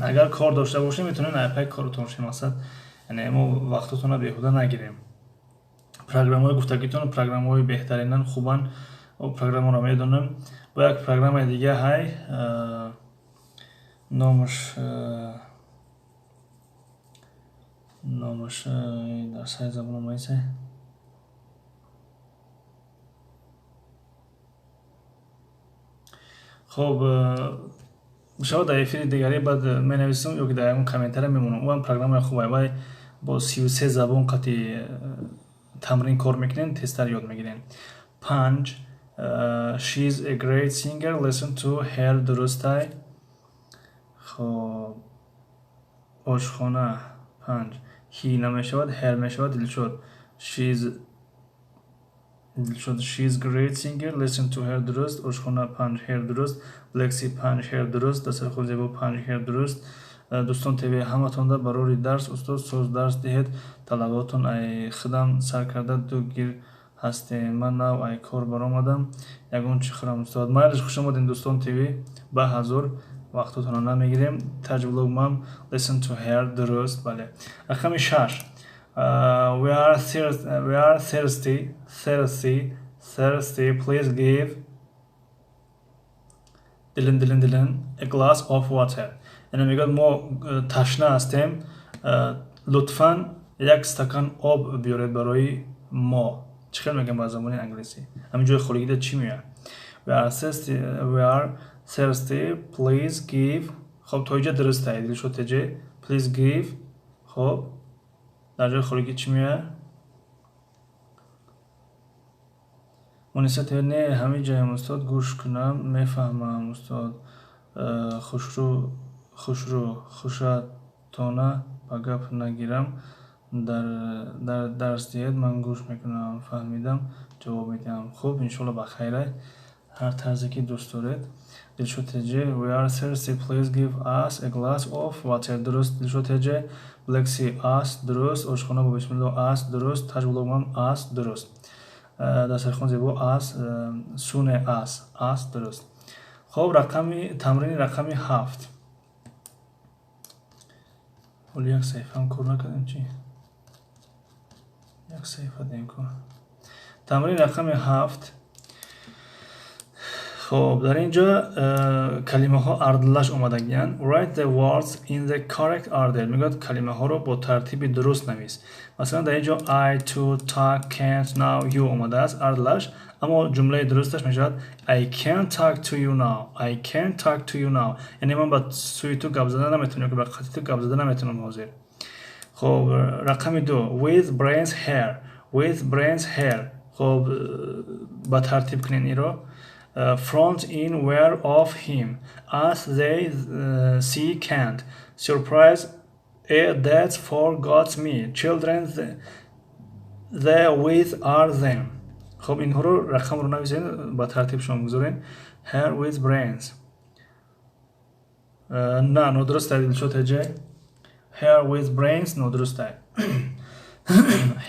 агар кор дошта бошед, метавонед айпай коротон шед. Мақсад, яъне мо вақтотонро беҳуда нагирем. Программаҳои гуфтагитон программаҳои беҳтаринан, хубанд. Программаро медонам. Бо як программаи дига ҳай, номаш дар сайт забон омаисе. Хоб, шавад, дар эфири дигарӣ баъд менависам ё ки дар ягон комментария мемонам. Ӯам программаи хуб, вай бо 33 забон қати тамрин кор мекунем, тезтар ёд мегирем. Панҷ. She's a great singer, listen to her. Дурустай. Хоб, ошхона, панҷ, he намешавад, her мешавад. Дилшод, she's, Дилшод, she's great singer, listen to her. Дуруст. Ошхона, панҷ, her дуруст. Black Sea, панҷ, her дуруст. Дастархон зебо, панҷ, her дуруст. Дӯстон ТВ, ҳаматонда барори дарс. Устод, соз дарс диҳед. Талаботон ай худам сар карда ду гир ҳастем. Ман нав ай кор баромадам, ягон чӣ хӯрам, устод. Майлиш, хуш омадем, дӯстон ТВ, ба ҳазур вақтотонро намегирем. Таҷблог мам, listen to her дуруст, бале. Рақами шаш. We are thirsty, thirsty, thirsty, please give дилин дилин дилин a glass of water. Яъне мегӯяд, мо ташна ҳастем, лутфан як стакан об биёред барои мо. Чӣ хел мегӯям ба забони англисӣ? Ҳамин ҷои холигида чӣ меояд? We are thirsty, we are thirsty, please give. Хоб, то инҷа дуруст ай, дилшод теҷ. Please give. Хоб, дар ҷои холигӣ чӣ меояд? Муниса ТВ, не, ҳамин ҷаям, устод, гӯш кунам, мефаҳмам, устод. Хушрӯ, хушрӯ, хушатона ба гап нагирам, дар дарс диҳед, ман гӯш мекунам, фаҳмидам, ҷавоб медиҳам. Хуб, иншоалло, ба хайрай, ҳар тарзе ки дӯст доред. Дилшод ТЖ, we are thirsty, please give us a glass of water. Дуруст, Дилшод ТЖ. Black Sea аст, дуруст. Ошхона бо бисмилло аст, дуруст. Таҷблогман аст, дуруст. Дастархон зебо аст, суне аст, аст, дуруст. Хоб, рақами тамрини рақами 7. Ҳоли як саҳифаам кор накардем, чӣ? Як саҳифа дем кор. Тамрини рақами 7. Хоб, дар ин ҷо калимаҳо ардалаш омадагиянд. Write the words in the correct order. Мегӯяд, калимаҳоро бо тартиби дуруст навис. Масалан, дар ин ҷо I, to, talk, can't, now, you омадааст ардалаш, аммо ҷумлаи дурусташ мешавад I can't talk to you now. I can't talk to you now. Яъне ман ба сӯи ту гап зада наметавонам, ё ба қати ту гап зада наметавонам ҳозир. Хоб, рақами 2, with brains hair. With brains hair. Хоб, ба тартиб кунед инро. Front in where of him as they see can't surprise a that's for God's me children the with are them. Хоб, инҳоро рақамро нависед, ба тартиб шумо гузоред. Hair with brains. На, нодуруст аст, Дилшод ТЖ. Hair with brains нодуруст аст.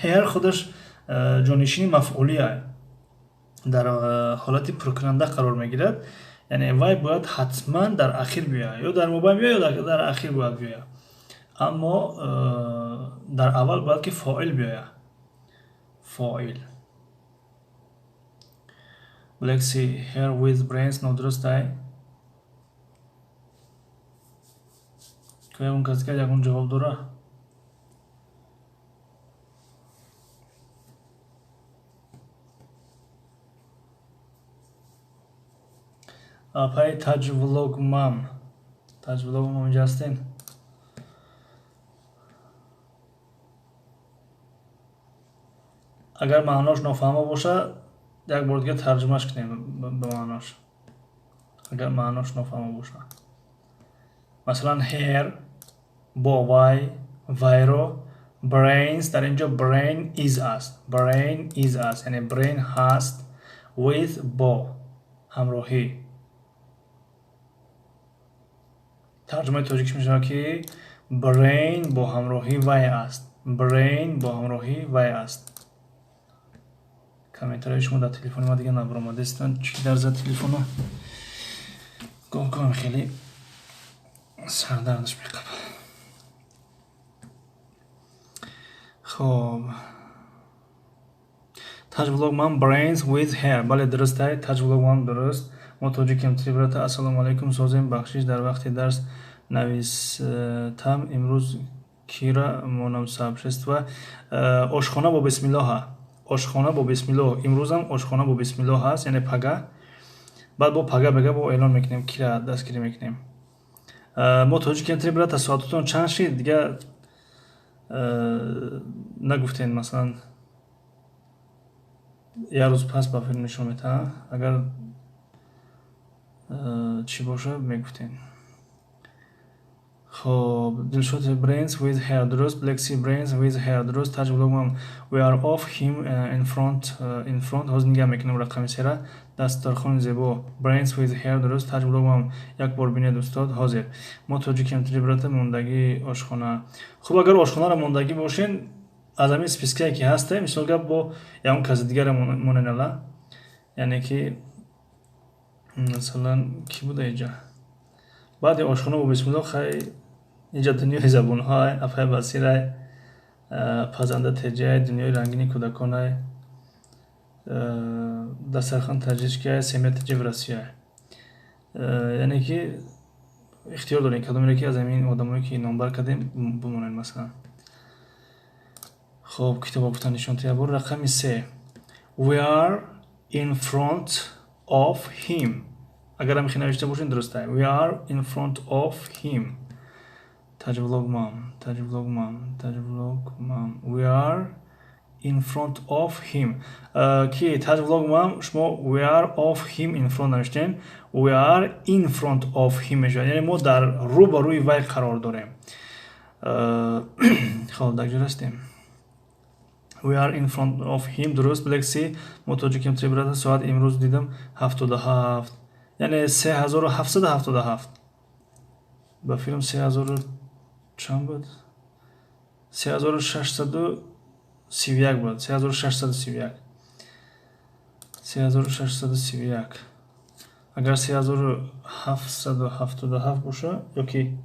Hair худаш ҷонишини мафъулӣ аст, дар ҳолати пуркунанда қарор мегирад, яъне вай бояд ҳатман дар ахир биёяд, ё дар мобайн биёяд, ё дар ахир бояд биёяд, аммо дар аввал бояд ки фоил биёяд, фоил. Black Sea, hair with brains нодуруст ай. Ягон кас дигар ягон ҷавоб дора? Апаи Таҷвлогмам, Таҷвлогмам, инҷа ҳастен? Агар маънош нофаҳмо бошад, як бор дига тарҷумаш кунем ба маънош. Агар маънош нофаҳмо бошад, масалан, hair бо вай, вайро, brains, дар инҷо brain is аст, brain is аст, яъне brain ҳаст, with бо ҳамроҳӣ. Тарҷумаи тоҷикиш мешавад, ки brain бо ҳамроҳӣ вай аст, brain бо ҳамроҳӣ вай аст. Комментарияи шумо дар телефони ман дига набаромадастанд. Чӣ дар зад телефона? Гоҳ гоҳам хеле сардардаш меқабад. Хоб, Таҷвлог ман, brains with hair, бале, дуруст ай. Таҷвлог ман, дуруст. Мо тоҷикем, три брата, ассалому алайкум, созем, бахшиш, дар вақти дарс навистам. Имрӯз кира монам сообщество? Ошхона бо бисмиллоҳа, ошхона бо бисмиллоҳ. Имрӯзам ошхона бо бисмиллоҳ ҳаст, яъне пага. Баъд бо пага бега бо эълон мекунем, кира дастгирӣ мекунем. Мо тоҷикем, три брата, соатотон чанд шид? Дига нагуфтен. Масалан, як рӯз пас ба филм нишон метаҳам. Агар чӣ боша, мегуфтен. Хоб, Дилшод, brains with hair дуруст. Black Sea, brains with hair дуруст. Таҷ блогман, we are off him in front, in front. Ҳозир нигаҳ мекунем рақами сера. Дастархони зебо, brains with hair дуруст. Таҷ блогман, як бор бинед, устод, ҳозир. Мо тоҷикем, три брата, мондагии ошхона. Хуб, агар ошхонаро мондагӣ бошен, аз ҳамин спискае ки ҳасте, мисол гап, бо ягон каси дигаре моненала, яъне ки масалан, кӣ буда иҷа баъди ошхона бо бисмилло? Хай, инҷа дунёи забонҳоай, афай басирай, пазанда теҷай, дунёи рангини кӯдаконай, дастархон таҷичкиай, семья теҷи в Россияй. Яъне ки ихтиёр дорем, кадомере ки аз ҳамин одамое ки номбар кардем бимонед, масалан. Хоб, китоба гуфтан нишон тия бор. Рақами 3, we are in front of him. Агар ҳамихе навишта бошед, дуруст ай. We are in front of him. Таҷвлогмам, таҷвлогмам, таҷвлогмам, we are in front of him. Ки Таҷ Влог мам, шумо we are of him in front навиштем. We are in front of him мешавад, яъне мо дар рӯ ба рӯи вай қарор дорем. Хоб, дар ҷо ҳастем. We are in front of him. Дуруст. Black Sea, мо тоҷикем, три брата. Соат имрӯз дидам 77, яъне 3777. Ба филм 3000 чанд буд? 3631 буд. 3631, 3631. Агар 3777 боша ёки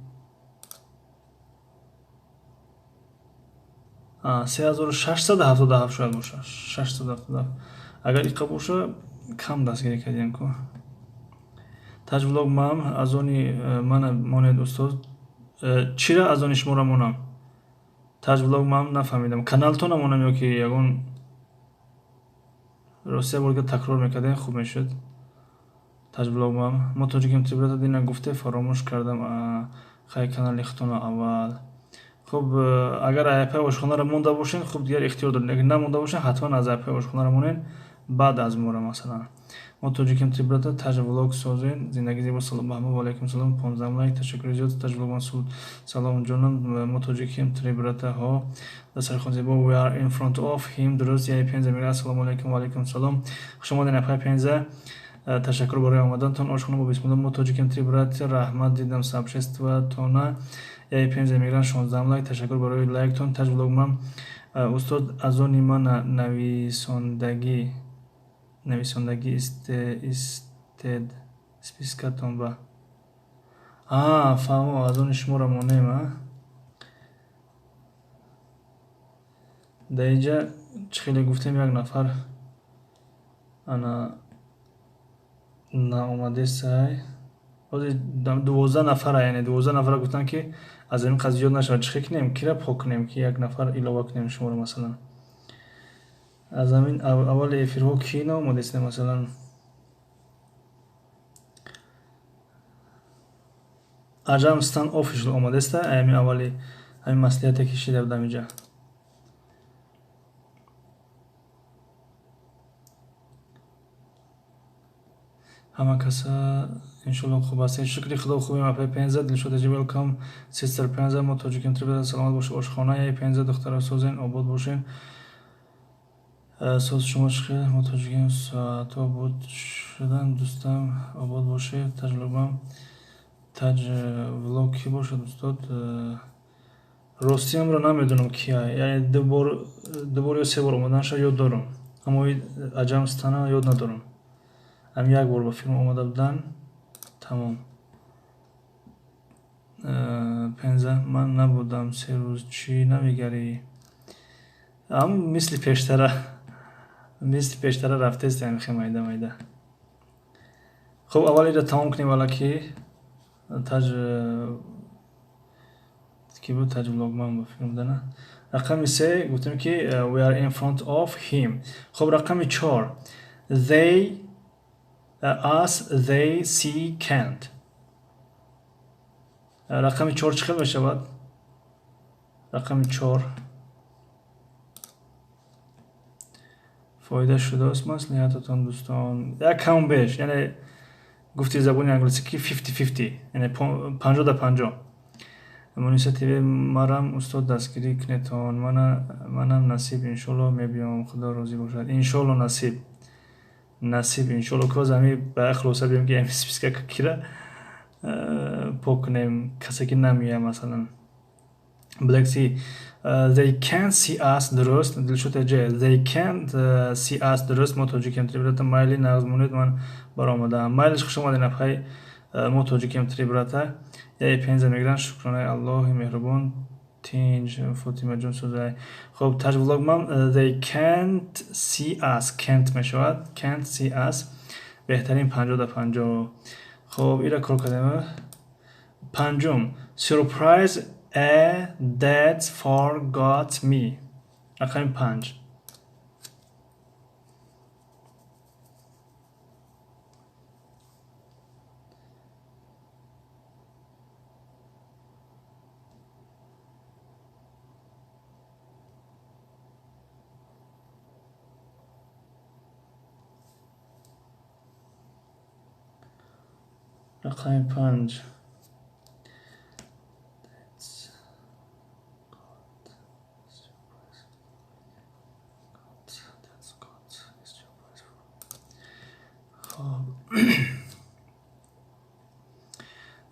3677 шояд боша, 677 агар иқа боша, кам дастгирӣ кардем ку. Таҷ Влог мам, аз они мана монед, устоз. Чира аз они шуморо монам, Таҷ Влог мам? Нафаҳмидам. Каналтона монам ё ки ягон ростия борга такрор мекардем, хуб мешуд. Таҷ Влог мам, мо тоҷикем, три брата. Дина гуфте, фаромӯш кардам. Хай, канали худтона аввал. Хуб, агар айпай ошхонаро монда бошен, хуб, дигар ихтиёр доред. Лекин намонда бошен, ҳатман аз айпай ошхонаро монен, баъд аз мора. Масалан, мо тоҷикем, три брата. Таҷ Влог, созен, зиндагӣ зебо. Салом ба ҳама. Ва алайкум салом. 15 лайк, ташаккури зиёд. Таҷ Влог, салом ҷонам. Мо тоҷикем, три брата ҳо. Дастархон зебо. We are in front of him. Дуруст. Яй Пенза мега, ассалому алайкум. Ва алайкум салом, хуш омадед, апай Пенза. Ташаккур барои омадантон. Ошхона бо бисмилла. Мо тоҷикем, три брата. Раҳмат, дидам сообществотона. Яй Пенза мегиранд, 16 лайк, ташаккур барои лайктон. Таҷ Влог мам, устод, аз они ман нависондагӣ истед спискатон ба. Фаҳмо, аз они шуморо монем. А дар инҷа чӣ хеле гуфтем, як нафар ана наомадесай. Ҳозир 12 нафара, яъне 12 нафара гуфтанд, ки аз ин қадр зиёд нашавад. Чӣ хел кунем, кира пок кунем, ки як нафар илова кунем шуморо? Масалан, аз ҳамин аввали эфирҳо кӣ наомадест? Масалан, Аҷам Стан Офишл омадеста, ҳамин аввали ҳамин маслиҳате ки шида будам инҷа. Ҳама каса иншолло хуб ҳастед. Шукри Худо, хубем, апай Пенза. Дилшод аҷи, welcome, sister Пенза. Мо тоҷикем, три брата. Саломат бошед. Ошхона яй Пенза, духтаро, созен, обод бошен. Соз, шумо чӣ хел? Мо тоҷикем. Соатҳо буд шудан, дӯстам, обод бошед. Таҷрибам Таҷ Влог кӣ бошад, устод? Ростиамро намедонам кия, яъне дубор ё се бор омаданша ёд дорам, аммо Аҷам Стана ёд надорам. Ҳам як бор ба филм омада будан, тамом. Пенза, ман набудам 3 рӯз, чӣ намегарӣ? Ам мисли пештара рафтестем, хе майда майда. Хуб, аввал иро тамом кунем. Валаки Таҷ ки буд? Таҷ Влогман ба филм будана. Рақами се гуфтем, ки we are in front of him. Хуб, рақами чор: they, us, they, see, can't. Рақами чор чӣ хел мешавад? Рақами чор. Фоида шудааст маслиҳататон, дӯстон? Як кам беш, яъне гуфти забони англисӣ ки 50-50, яъне 50 да 50. Муниса ТВ, марам устод дастгирӣ кунетон. Манам насиб, иншолло мебиём, Худо розӣ бошад. Иншолло, насиб, насиб, иншолло. Коз ами ба як хулоса биём, ки ами списка кира пок кунем, касе ки намеояд. Масалан, Black Sea, they can't see us. Дуруст. Дилшод ҷ, they can't see us. Дуруст. Мо тоҷикем, три брата. Майли, нағз монед, ман баромадаам. Майлиш, хуш омадед, апай. Мо тоҷикем, три брата. Яй Пенза мегиранд, шукронаи Аллоҳи меҳрубон, тинҷ. Фотимаҷон, сӯзай. Хуб, Таҷ Влогман, they can't see us, can't мешавад, can't see us. Беҳтарин, 50 да 50. Хуб, ира кор кардем. Панҷум: surprise a that forgot me. Рақами панҷ. Рақами 5.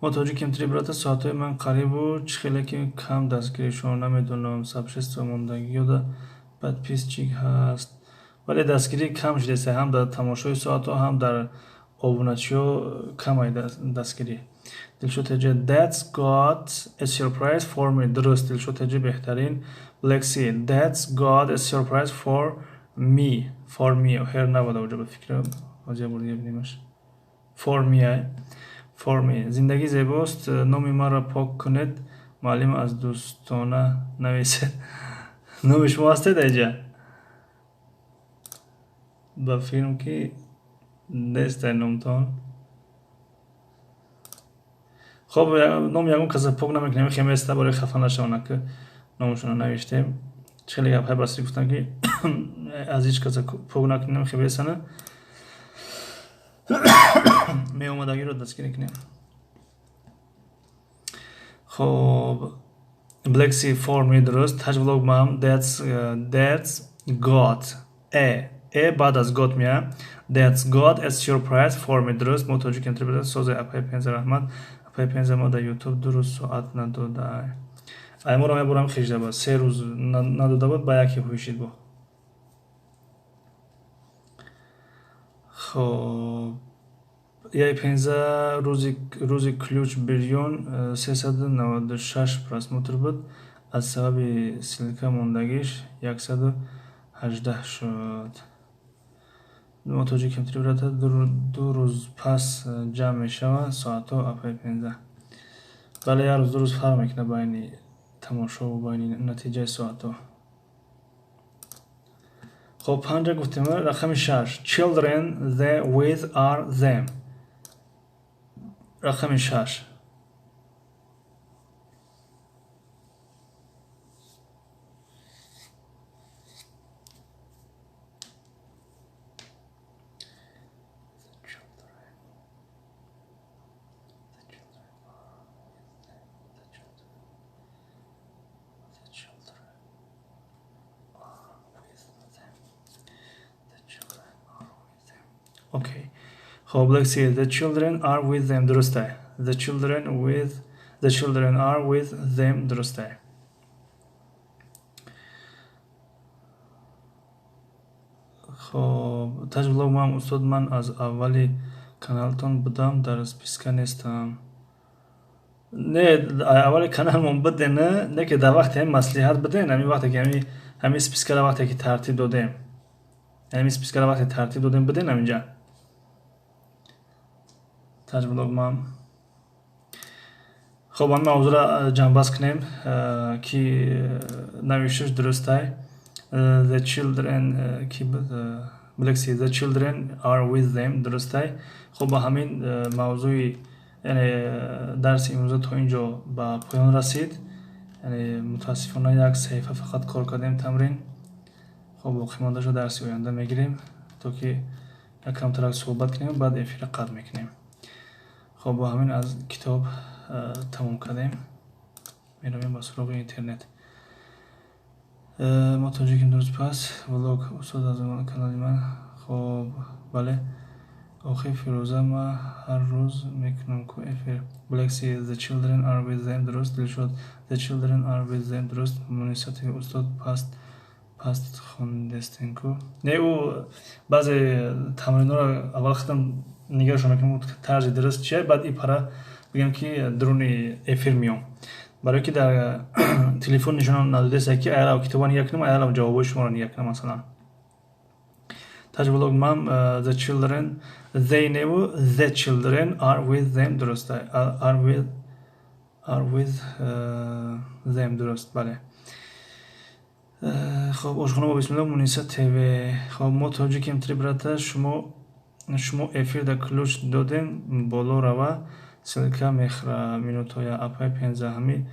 Мо тоҷикем, три брата, соатҳои ман қарибу чӣ хеле ки кам дастгиришон намедонам, сообщество мондагиёда подписчик ҳаст, вале дастгирӣ кам шудеста, ҳам дар тамошои соатҳо, ҳам дар обуначиҳо камай дастгирӣ. Дилшод Теҷи, that's got a surprise for me. Дуруст, Дилшод Теҷи беҳтарин. Black Sea, that's got a surprise for me. For me her набуда уҷо, ба фикрам, ҳозир бор дига бинемаш. For me ай, for me. Зиндагӣ зебост, номи маро пок кунед, муаллим, аз дӯстона нависед. Номи шумо ҳастед айҷа? Ба фикрам, ки нестай номтон. Хоб, номи ягон каса пок намекунем, хеместа барои хафа нашаванд, ки номашонро навиштем. Чӣ хеле гапҳои басӣ гуфтам, ки аз ҳеҷ каса пок накунем, хебесана меомадагиро дастгирӣ кунем. Хоб, Black Sea, for me, дуруст. Таҷ влог мам, that's got a баъд аз got мея. That's got a surprise for me, дуруст. Мо тоҷикем, три брата, созе апаи Пенза, раҳмат, апаи Пенза. Мо дар Ютуб 2 рӯз соат надода. Ай моро мебурам хижда буд, 3 рӯз надода буд, ба яке ҳуйшид бо. Хоб, яй Пенза, рӯзи ключ бирён 396 просмотр буд, аз сабаби ссылка мондагиш 118 шуд. Мо тоҷикем, три брата, 2 рӯз пас ҷамъ мешавад соатҳо, апаи Пенза. Бале, як рӯз, 2 рӯз фарқ мекунад байни тамошову байни натиҷаи соатҳо. Хоб, панҷа гуфтем, рақами 6. Children, the, with, are, them. Рақами 6. Okay. Хоб, let's see. The children are with them, дурустай. The children are with them, дурустай. Хоб, Таҷ влог ман, устод, ман аз аввали каналтон будам, дар списка нестам. Не, аввали каналмон буден, не ки дар вақти ҳами маслиҳат буден, ҳамин вақте ки ҳамин спискаро вақте ки тартиб додем. Ҳамин спискаро вақте тартиб додем, буден ҳаминҷа. Таҷ влог ман. Хоб, ҳамин мавзӯъро ҷамъбаст кунем, ки навишташ дурустай. The children ки буд? Black Sea, the children are with them, дурустай. Хоб, ба ҳамин мавзӯи, яъне дарси имрӯза то ин ҷо ба поён расид. Яъне мутаассифона як саҳифа фақат кор кардем, тамрин. Хоб, боқимондаашро дарси оянда мегирем, то ки як камтарак суҳбат кунем, баъд эфирро қатъ мекунем. Хоб, бо ҳамин аз китоб тамом кардем, меравем ба суроғи интернет. Мо тоҷикем, дуруст пас влог, устод, аз канали ман. Хоб, бале, охи Фирӯза, ма ҳар рӯз мекунам ку эфир. Black Sea, the children are with them, дуруст. Дилшод, the children are with them, дуруст. Мунисати, устод, паст паст хондестен ку. Не, ӯ баъзе тамринҳоро аввал худам нигаҳшон мекунам, тарзи дуруст чия, баъд и пара бигӯям, ки дуруни эфир меом, барое ки дар телефон нишон надодеста, ки аялав китоба нигаҳ кунам, аялав ҷавобҳои шуморо нигаҳ кунам. Масалан, Таҷ влог мам, the children, they неву, the children are with them, дуруст. Are with them, дуруст, бале. Хоб, ошхона бо бисмилло, Муниса ТВ. Хоб, мо тоҷикем, три брата, шумо эфир да ключ додем, боло рава, ссылка мехӯра минутоя. Апай Пенза, ҳами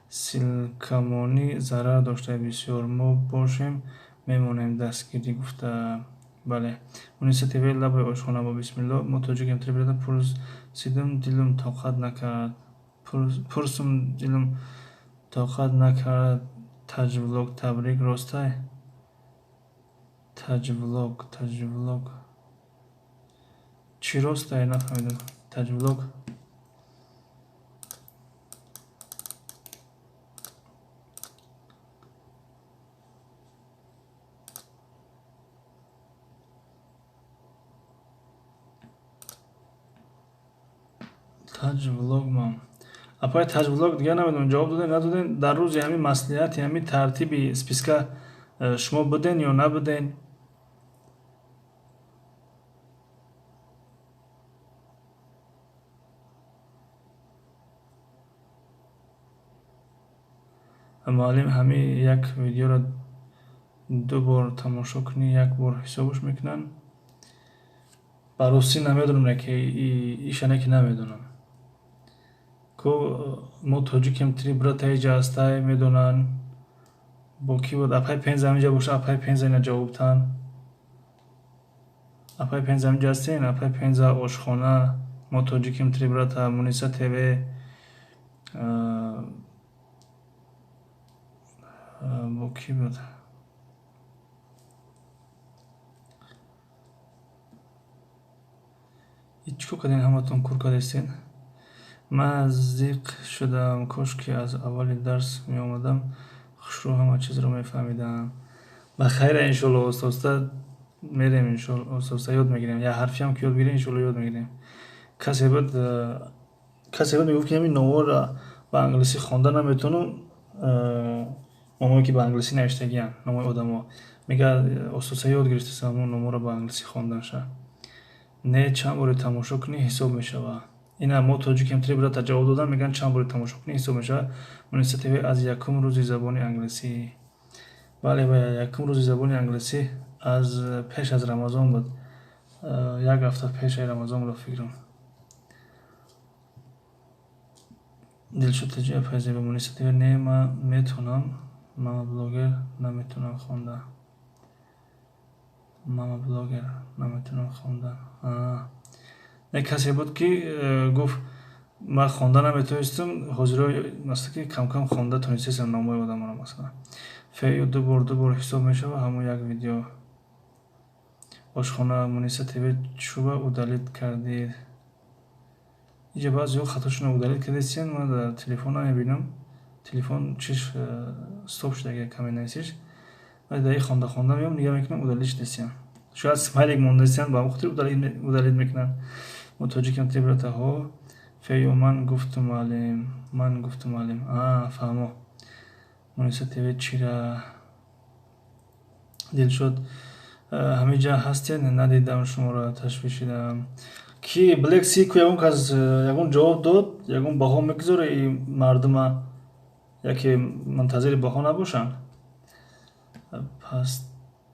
ссылкамонӣ зарар дошта бисёр, мо бошем, мемонем дастгирӣ гуфта. Бале, Муниса ТВ, лабои ошхона бо бисмилло. Мо тоҷикем, три брата. Пурсидим, дилум тоқат накард. Пурсум, дилум тоқат накард. Таҷвлог, табрик, ростай? Таҷвлог, таҷвлог чӣ ростай, нафаҳмидам. Таҷвлог, Таҷвлог. Мам, апай Таҷвлог, дигар намедонам, ҷавоб додем, надодем. Дар рӯзи ҳамин маслиҳати, ҳамин тартиби списка шумо буден ё набуден? Муаллим, ҳамин як видеоро ду бор тамошо кунӣ, як бор ҳисобаш мекунанд? Ба ростӣ намедонам, ки ишане ки намедонам. Ко мо тоҷикем, три брата иҷа ҳастай, медонанд. Бо кӣ буд? Апай Пенза ҳаминҷа боша, апай Пенза ина ҷавобтан. Апай Пенза ҳаминҷа ҳастен? Апай Пенза, ошхона, мо тоҷикем, три брата, Муниса ТВ, бо кӣ буд? Чӣ кор кардем, ҳаматон кур кардастен? Ман зиқ шудам. Кошки аз аввали дарс меомадам, хушрӯ ҳама чизро мефаҳмидам. Ба хайра, иншоалло, оста оста мерем, иншоалло, оста оста ёд мегирем. Як ҳарфиам ки ёд бигирем, иншоалло, ёд мегирем. Касе буд, мегуфт, ки ҳамин номҳоро ба англисӣ хонда наметавонам. Номҳое ки ба англисӣ навиштагианд, номҳои одамо, мегӯяд, оста оста ёд гирифтасам ҳамон номҳоро ба англисӣ хонданша. Не, чанд боре тамошо кунӣ, ҳисоб мешавад. Ина мо тоҷикем, три брата ҷавоб додам, мегӯянд, чанд боре тамошо кунӣ, ҳисоб мешавад. Муниса ТВ, аз якум рӯзи забони англисӣ. Бале, ба якум рӯзи забони англисӣ, аз пеш аз Рамазон буд, як ҳафта пешаи Рамазон буд, фикрам. Дилшод Таҷи, апай зебо. Муниса ТВ, не, ман метавонам. Мама блогер, наметавонам хонда. Мама блогер, наметавонам хонда. Не, касе буд, ки гуфт, ман хонда наметавонистам, ҳозиро масалан, ки камкам хонда тонистестам номҳои одаморо. Масалан, фею ду бор, ду бор ҳисоб мешавад ҳамон як видео. Ошхона, Муниса ТВ, чӯба удалить кардед? Иҷа баъзеҳо хатошонро удалить кардестиян. Ман дар телефон намебинам, телефон чиш стоп шуда, каме нависиш. Вале дар хонда хонда меом, нигаҳ мекунам, удалить шудастиян. Шояд смайлик мондастиян, ба ҳамон хотир удалить мекунанд. Мо тоҷикам, три братаҳо. Фею, ман гуфтум, муаллим, ман гуфтум, муаллим. Фаҳмо. Муниса ТВ, чира? Дилшод, ҳамиҷа ҳастед? Надидам шуморо, ташвишидам. Ки Блек Сику, ягон кас ягон ҷавоб дод, ягон баҳо мегузоре и мардума, яке мунтазири баҳо набошанд?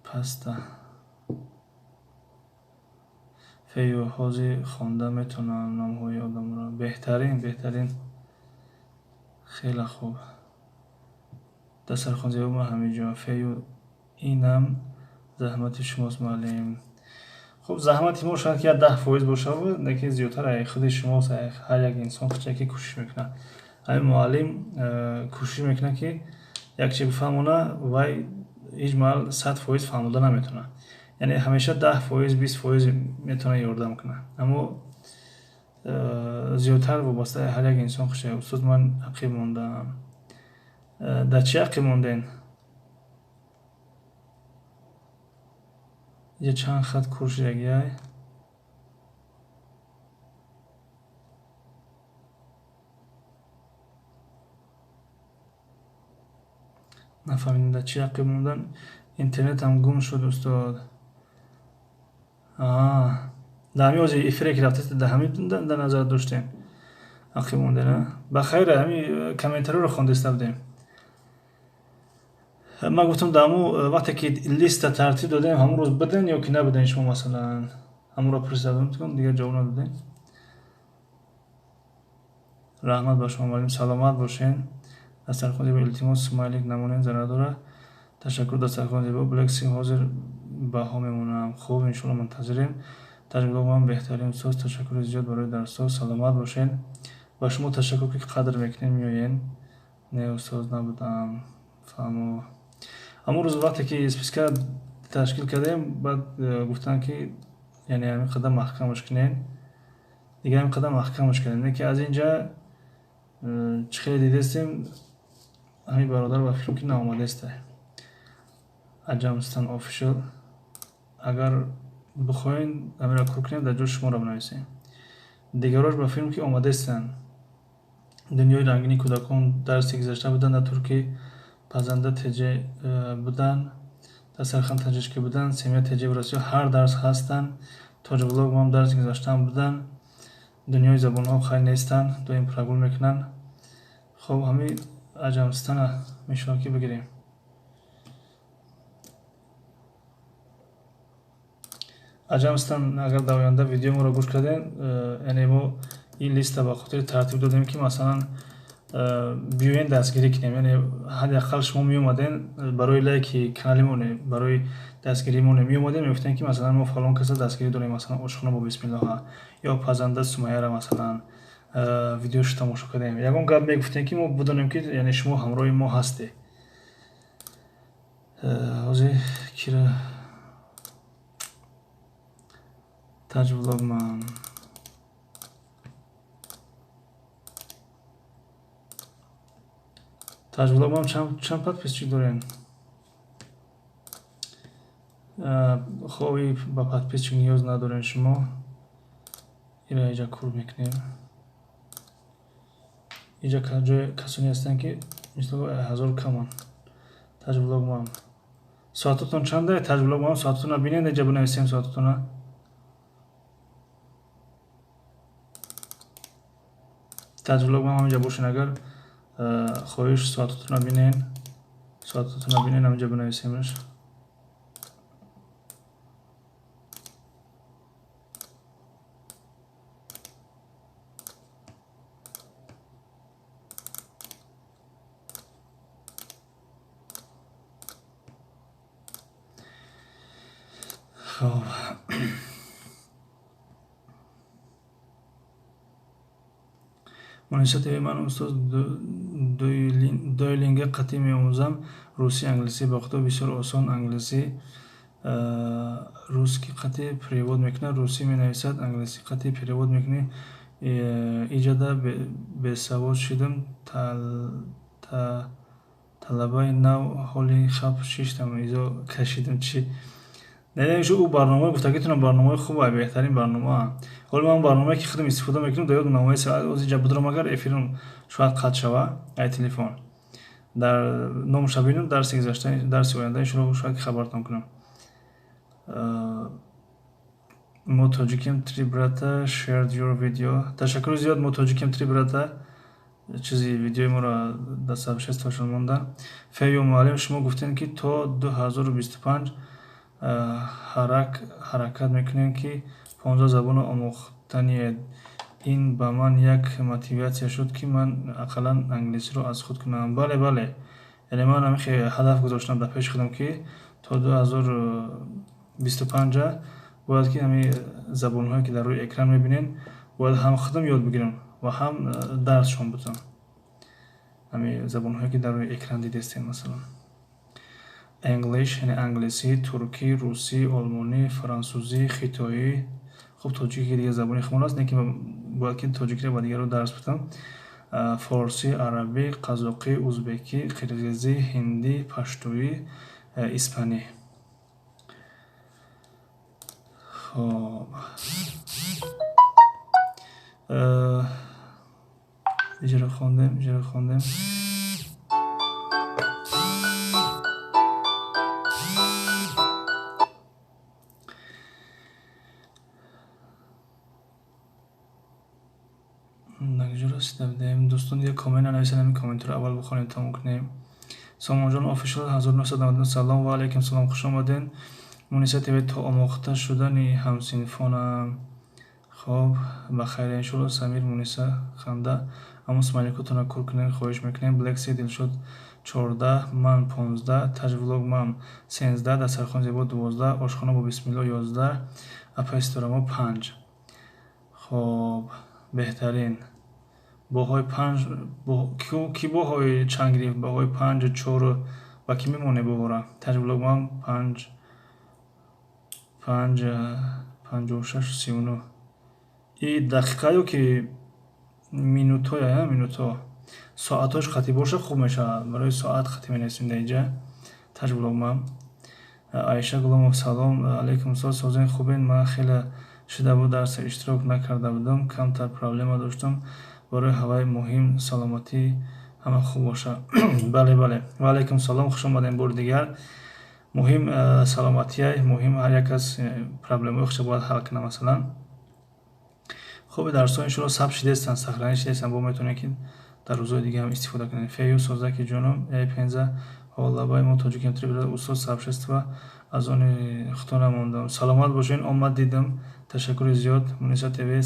Паста фею, ҳозир хонда метавонам номҳои одаморо. Беҳтарин, беҳтарин, хеле хуб. Дастархон зебо, ман ҳамиҷо. Фею, инам заҳмати шумост, муаллим. Хуб, заҳмати мо шояд ки як 10% бошад, лекин зиёдтар худи шумост. Ҳар як инсон хучаке кӯшиш мекунад. Ҳамин муаллим кӯшиш мекунад, ки як чи бифаҳмона, вай ҳеҷ маҳал 100% фаҳмода наметавонад. Яъне ҳамеша 10%, 20% метавонад ёрдам кунад, аммо зиёдтар вобастаи ҳар як инсон хуша. Устод, ман ақиб мондаам. Дар чӣ ақиб монден? Иҷа чанд хат кур шудагиай? Нафаҳмидам, дар чӣ ақиб мондан. Интернетам гум шуд, устод. Дар ҳамин ҳозир эфире ки рафтаст, дар ҳамин дар назар доштем, ақиб монден? Ба хайр, ҳамин комментариёро хондиста будем. Ман гуфтам, дар ҳамун вақте ки листа тартиб додем, ҳамон рӯз биден ё ки набуден шумо, масалан, ҳамонро пурсидам, дигар ҷавоб надодем. Раҳмат ба шумо, муаллим, саломат бошен. Дастархон зебо, илтимос, смайлик намонем, зарар дорад. Ташаккур, дастархон зебо. Блекси, ҳозир Баҳо мемонам. Хуб, иншоалло, мунтазирем. Таҷблогман беҳтарин устоз, ташаккури зиёд барои дарсҳо, саломат бошед. Ба шумо ташаккур, ки қадр мекунед, меоен. Не, устоз, набудам. Фаҳмо. Ҳамон рӯз вақте ки списка ташкил кардем, баъд гуфтанд, ки яъне ҳамин қадар маҳкамаш кунед. Дига ҳамин қадар маҳкамаш кардем. Не ки аз инҷа чӣ хеле дидестем, ҳамин бародар ба фикрам, ки наомадеста. Аҷамстан Official. Агар бихоҳем, ҳаминро кор кунем, дар ҷои шуморо бинависем. Дигарош ба филм, ки омадестанд. Дунёи рангини кӯдакон дарси гузашта буданд, дар Туркӣ Пазанда ТЖ буданд, дар Сархан Таҷички буданд, Семья ТЖ в Россия ҳар дарс ҳастанд, Тоҷблог ҳам дарси гузаштаам буданд, Дунёи забонҳо хайр нестанд, доим прогул мекунанд. Хоб, ҳамин Аҷамстана мешавад, ки бигирем. Аҷамстан, агар дар оянда видеои моро гӯш кардем, яъне мо ин листа ба хотири тартиб додем, ки масалан биёен, дастгирӣ кунем. Яъне ҳадди ақал шумо меомаден, барои лайки канали мо, барои дастгирии мо меомадем, мегуфтем, ки масалан мо фалон каса дастгирӣ дорем, масалан Ошхона бо бисмиллоҳа ё Пазанда Сумаяра, масалан видеошо тамошо кардем. Ягон гап мегуфтем, ки мо бидонем, ки яъне шумо ҳамроҳи мо ҳастед. Ҳозир кира Таҷблогман, Таҷблогман чанд подписчик дорем? Хоби, ба подписчик ниёз надорем шумо. Ира иҷа кур мекунем. Иҷа ҷои касоне ҳастанд, ки мисли 1000 каманд. Таҷблогман, соатотон чанда? Таҷблогман, соатотонро бинед, иҷа бинависем соатотонро. Таҷблогман, ҳаминҷа бошен, агар хоҳиш, соатотонро бинен, соатотонро бинен, ҳаминҷа бинависемаш. Хоб, Муниса ТВ: ман, устоз, Duolingo қатъӣ меомӯзам, русӣ, англисӣ. Ба худо, бисёр осон. Англисӣ русский қатъӣ перевод мекунад, русӣ менависад, англисӣ қатъӣ перевод мекунӣ. Иҷода бесавод шидам, талабаи нав ҳоли хаб шиштам, изо кашидам чӣ. Не, шу ӯ барномаи гуфтагитонам барномаи хуб, беҳтарин барнома. Ҳоли ман барномае, ки худам истифода мекунам, дар ёдам намояст. Оз инҷа будрам, агар эфирам шояд қатъ шава, ай телефон. Дар номаша бинам, дарси гузашта, дарси оянда иншоалло шояд ки хабартон кунам. Мо тоҷикем, три брата shared your video. Ташаккури зиёд, мо тоҷикем, три брата чизи видеои моро дар сообществошон монда. Фею муаллим, шумо гуфтем, ки то 2025 ҳаракат мекунем, ки 15 забонро омӯхтаниед. Ин ба ман як мотиватсия шуд, ки ман ақаллан англисиро аз худ кунам. Бале, бале, яъне ман ҳамин ҳадаф гузоштам дар пеши худам, ки то 2025 бояд ки ҳамин забонҳое, ки дар рӯи экран мебинед, бояд ҳам худам ёд бигирам ва ҳам дарсшон бутам. Ҳамин забонҳое, ки дар рӯи экран дидестем, масалан English, яъне англисӣ, туркӣ, русӣ, олмонӣ, франсузӣ, хитоӣ. Хуб, тоҷикӣ дига забони худмон аст, лекин бояд ки тоҷикиро ба дигарро дарс бутам. Форсӣ, арабӣ, қазоқӣ, узбекӣ, қирғизӣ, ҳиндӣ, паштуӣ, испанӣ. Хоб, иҷро хондем, иҷро хондем. Дар расида будем? Дӯстон, як коммент нанависед, ҳамин комментро аввал бихонем, тамом кунем. Сомонҷон Official 1999, салом. Ва алайкум салом, хуш омадед. Муниса ТВ: то омӯхта шудани ҳамсинфонам. Хоб, ба хайр иншоалло. Самир, Муниса, ханда. Аммо смайликотонро кур кунед, хоҳиш мекунем. Блекси, Дилшод 14, ман 15, Таҷвлог ман 13, дастархон зебо 12, ошхона бо бисмилло 11, апаи Ситорамо 5. Хоб, беҳтарин. Боҳои панҷ, ки боҳои чанд гирифт? Боҳои панҷу чору ба кӣ мемонед боҳора? Таҷвлог ман панҷ, панҷ, 56, 39. И дақиқа ё ки минутҳоя, минутҳо. Соатҳош қатъӣ боша, хуб мешавад. Барои соат қатъӣ менависем дар инҷа. Таҷвлог ман. Аиша Гуломов, салом алейкум, устод, созен, хубен? Ман хеле шида буд дарса иштирок накарда будам, камтар проблема доштам. Барои ҳаваи муҳим саломатӣ, ҳама хуб боша. Бале, бале. Ва алейкум салом, хуш омадем бори дигар. Муҳим саломатия, муҳим ҳар як кас проблемаи худша бояд ҳал кунад, масалан. Хуби дарсҳо иншоалло сабт шидестанд, сохранить шидестанд, бо метавонед ки дар рӯзҳои дига ҳам истифода кунед. Фею созаки ҷонум, эй пенза, ҳолабаи мо тоҷикем, три устод сообщества аз они худо намондам. Саломат бошед, омад дидам. Ташаккури зиёд. Муниса ТВ,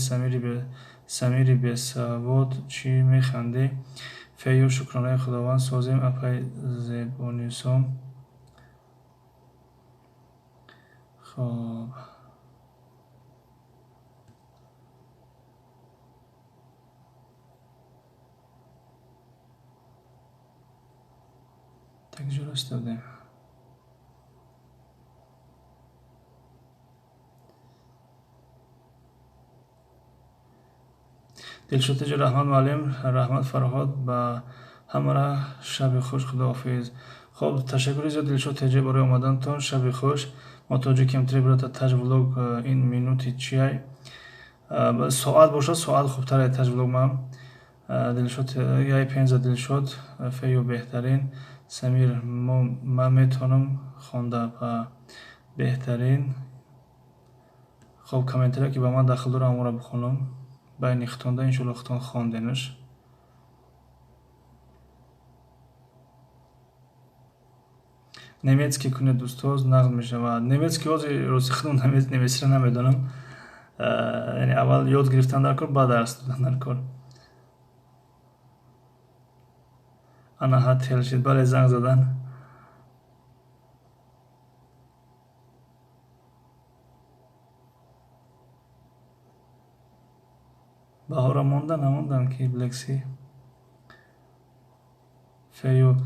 Самири бесавод, чӣ механдӣ? Фею, шукронаи Худованд, созем, апаи Зебонисо. Хоб. Так, ҷо истодем. Дилшод теҷа, раҳмат муаллим, раҳмат Фарҳод, ба ҳамара шаби хуш, худоҳофиз. Хоб, ташаккури зиёд, Дилшод теҷа, барои омадантон, шаби хуш. Мо тоҷикем, три брата, Таҷвлог, ин минути чиай? Соат бошад, соат хубтар е, Таҷвлог ман. Дилшод, яй пенза, Дилшод, фею беҳтарин. Самир, ман метавонам хонда ба беҳтарин. Хоб, комментария ки ба ман дахл дорам, ҳамонро бихонам. Байни хитонда иншоалло хитон хонденаш. Немецкий кунед, устоз, нағз мешавад. Немецкий ҳозир рости худам немецкиро намедонам. Яъне аввал ёд гирифтан дар кор, баъд дарс додан дар кор. Ана ҳа тел шид, бале, занг задан. Баҳора монда намондан ки Блекси. Фею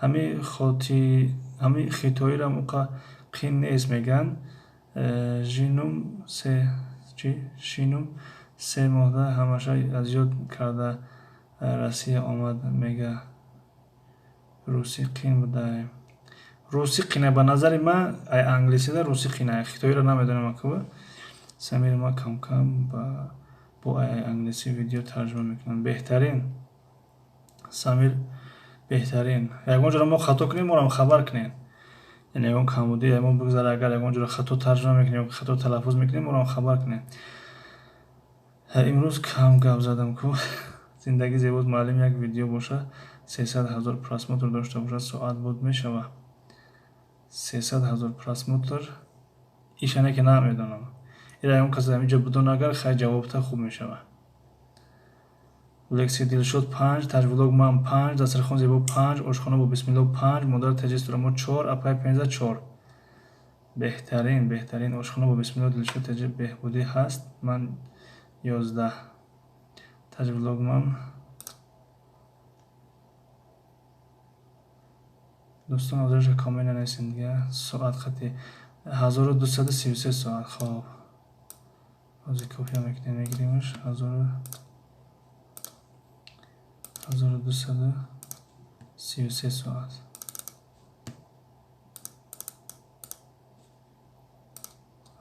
ҳами хоти ҳами хитоирам уқа қин нест меган. Жинум се чи шинум 3 моҳда ҳамаша аз ёд карда Россия омад, мега русӣ қин буда. Русӣ қина, ба назари ман ай англисида русӣ қина, хитоиро намедонам акува. Самир, ма камкам бо ай англисӣ видео тарҷума мекунам. Беҳтарин. Самир, беҳтарин. Ягон ҷоро мо хато кунем, моро хабар кунед. Яъне ягон камбудӣ мо бигзара, агар ягон ҷоро хато тарҷума мекунем ё хато талаффуз мекунем, моро хабар кунед. Имрӯз кам гап задам ку. Зиндагӣ зебост, муаллим, як видео боша, 300 000 просмотр дошта бошад, соат буд мешавад. 300 000 просмотр ишане ки намедонам. Ира ягон кас ҳаминҷо бидон, агар хай ҷавобта хуб мешавад. Лекси, Дилшод панҷ, Таҷвлог ман панҷ, дастархон зебо панҷ, ошхона бо бисмилло панҷ, модар теҷистурамо чор, апай пенза чор. Беҳтарин, беҳтарин. Ошхона бо бисмилло, Дилшод теҷи, беҳбудӣ ҳаст, ман 11. Таҷвлог ман. Дӯстон, ҳозираша коммент нанависем дига. Соат қати 1233 соат. Хоб, ҳозир копия мекунем, мегиримаш. 1233 соат.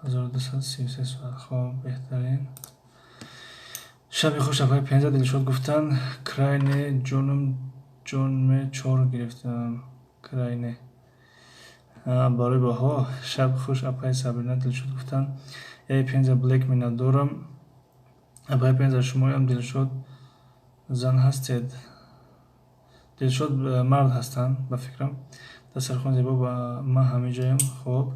1233 соат. Хоб, беҳтарин. Шаби хуш, апаи Пенза. Дилшод гуфтанд, крайне ҷонум ҷонме чор гирифтам. Крайне барои баҳо. Шаб хуш, апаи Сабрина. Дилшод гуфтанд, эй Пенза, Блек миннатдорам. Апаи Пенза, шумоям Дилшод зан ҳастед? Дилшод мард ҳастанд, ба фикрам. Дастархон зебо, ман ҳамиҷоям. Хоб,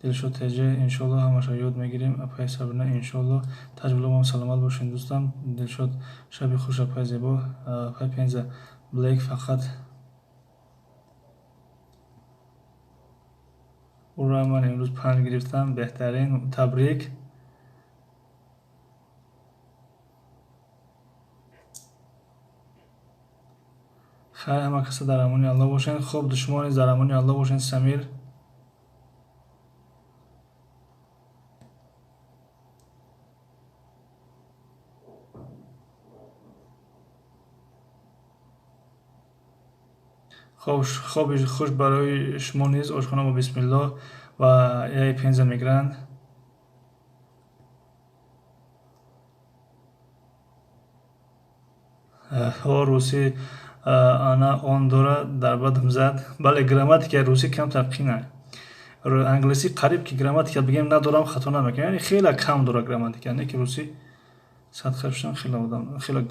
Дилшод ТЖ, иншоалло ҳамаша ёд мегирем. Апаи Сабрина, иншоалло. Таҷблогам, саломат бошед, дӯстам. Дилшод, шаби хуш, апаи зебо. Апаи Пенза, Блек фақат. Ура, ман имрӯз 5 гирифтам, беҳтарин, табрик. Хайр, ҳама каса дар амони Аллоҳ бошед. Хуб, шумо низ дар амони Аллоҳ бошед, Самир. Хоб, хоби хуш барои шумо низ. Ошхона бо бисмиллоҳ ва яи Пенза мегиранд. Ҳо, русӣ ана он дора дар бадам зад. Бале, грамматикаи русӣ камтар қина. Англисӣ қариб ки грамматика бигем надорам, хато намекунам, яъне хеле кам дора грамматика, не ки русӣ садхел шудам, хеле одам хеле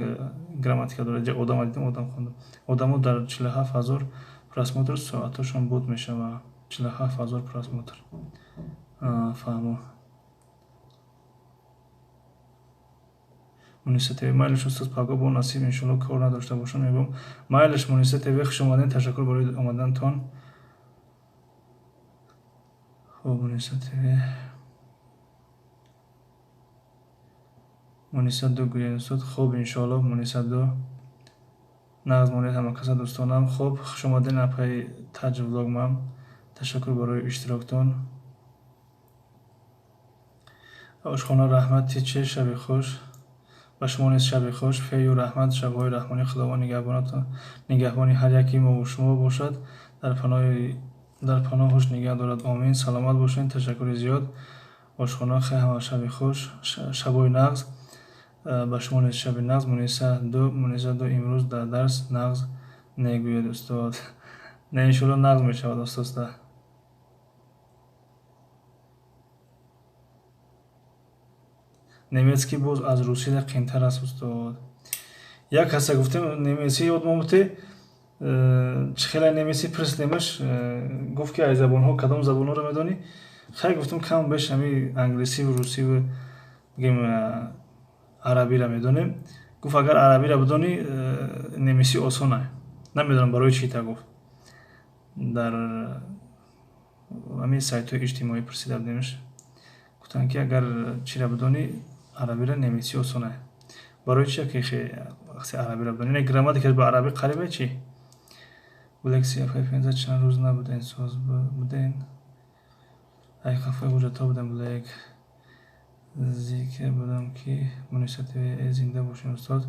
грамматика дорад. Одама дидам, одам хондам, одамо дар 47 000 просмотр соатошон буд мешава. 47 000 просмотр, фаҳмо. Муниса ТВ, майлиш, устод, паго бо насиб, иншолло, кор надошта бошам, мегӯм. Майлиш, Муниса ТВ, хуш омадем, ташаккур барои омадантон. Хуб, Муниса ТВ, Муниса ду гӯед, устод. Хуб, иншоалло, Муниса ду. Нағз монед ҳама каса, дӯстонам. Хуб, хуш омадем, апаи Таҷ Влогмам, ташаккур барои иштироктон. Ошхона, раҳмат, тиче, шаби хуш. Ба шумо низ шаби хуш. Фею раҳмат, шабҳои раҳмонӣ Худованд нигаҳбонатон, нигаҳбони ҳар яки мову шумо бошад, дар паноҳуш нигаҳ дорад, омин. Саломат бошед, ташаккури зиёд. Ошхона, хай, ҳама шаби хуш, шабои нағз. Ба шумо низ шаби нағз. Муниса ду, Муниса ду, имрӯз дар дарс нағз негӯед, устод. Не, иншоалло, нағз мешавад оста-оста. Немецкий боз аз русида қиинтар аст, устод. Як каса гуфтем, немецӣ ёд момуте, чӣ хеле немецӣ пурсидемаш, гуфт ки ай забонҳо кадом забонҳоро медонӣ? Хай, гуфтем, кам беш ҳами англисиву русиву, бигем, арабиро медонем. Гуфт, агар арабиро бидонӣ, немисӣ осона. Намедонам, барои чӣ та гуфт. Дар ҳамин сайтҳои иҷтимоӣ пурсида будемш, гуфтанд ки агар чиро бидонӣ, арабиро, немисӣ осона. Барои чи ки вақте арабиро бидонӣ, не, грамматикаш ба арабӣ қарибе чӣ. Лекция пенза, чанд рӯз набуден, соз буден? Ай қафои ҳуҷҷатҳо будем. Блек, зикр будам ки Муниса ТВ, зинда бошем, устод.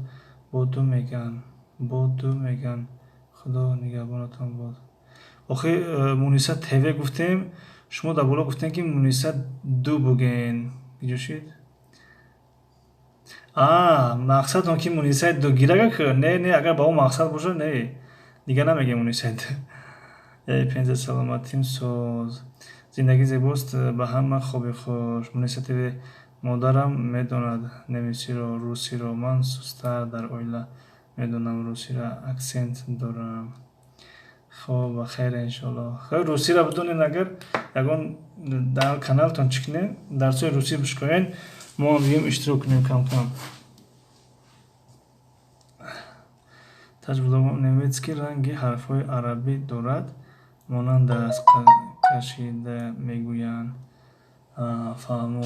Бо ду меган, бо ду меган, Худо нигаҳбонатон бод. Охи, Муниса ТВ гуфтем, шумо дар боло гуфтем ки Муниса ду буген. Иҷо шид? А мақсад он ки Мунисаи ду гирага. Не, не, агар ба он мақсад бошад, не, дигар намегем Мунисаи ду. Пенза, саломатим соз, зиндагӣ зебост, ба ҳама хоби хуш. Муниса ТВ, модарам медонад немисиро, русиро, ман сустар дар оила медонам русиро, аксент дорам. Хоб, ба хайр, иншоалло. Хайр, русиро бидонед, агар ягон дар каналтон чӣ кунем, дарсҳои русӣ бишкоен, мо ҳам бигем, иштирок кунем камкам. Таҷблогом, немецкий ранги ҳарфҳои арабӣ дорад, монанд аст, кашида мегӯянд. Фаҳмо,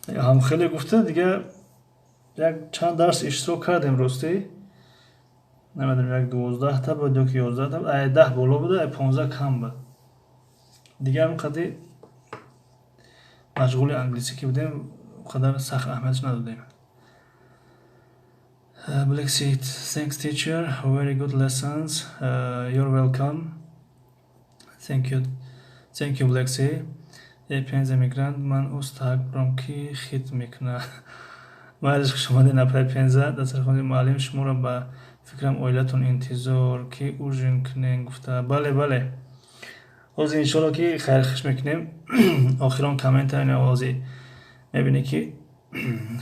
ҳам хеле гуфта, дигар як чанд дарс иштирок кардем, ростӣ намедонам, як 12-та буд ё ки 11-та, ай 10 боло буда, ай 15 кам буд. Дигар он қадри машғули англисӣ ки будем, он қадар сахт аҳамиятш надодем. Black Seed, thanks, teacher, very good lessons. You're welcome. Thank you, thank you, Black Sea. Пенза мегиранд, ман устак бурам ки хит мекунад. Майлиш, хуш омадед, апаи Пенза. Дастархони муаллим, шуморо ба фикрам оилатон интизор ки ужин кунем гуфта. Бале, бале, ҳозир иншоалло ки хайрхуш мекунем. Охирон коммента ҳозир мебинӣ ки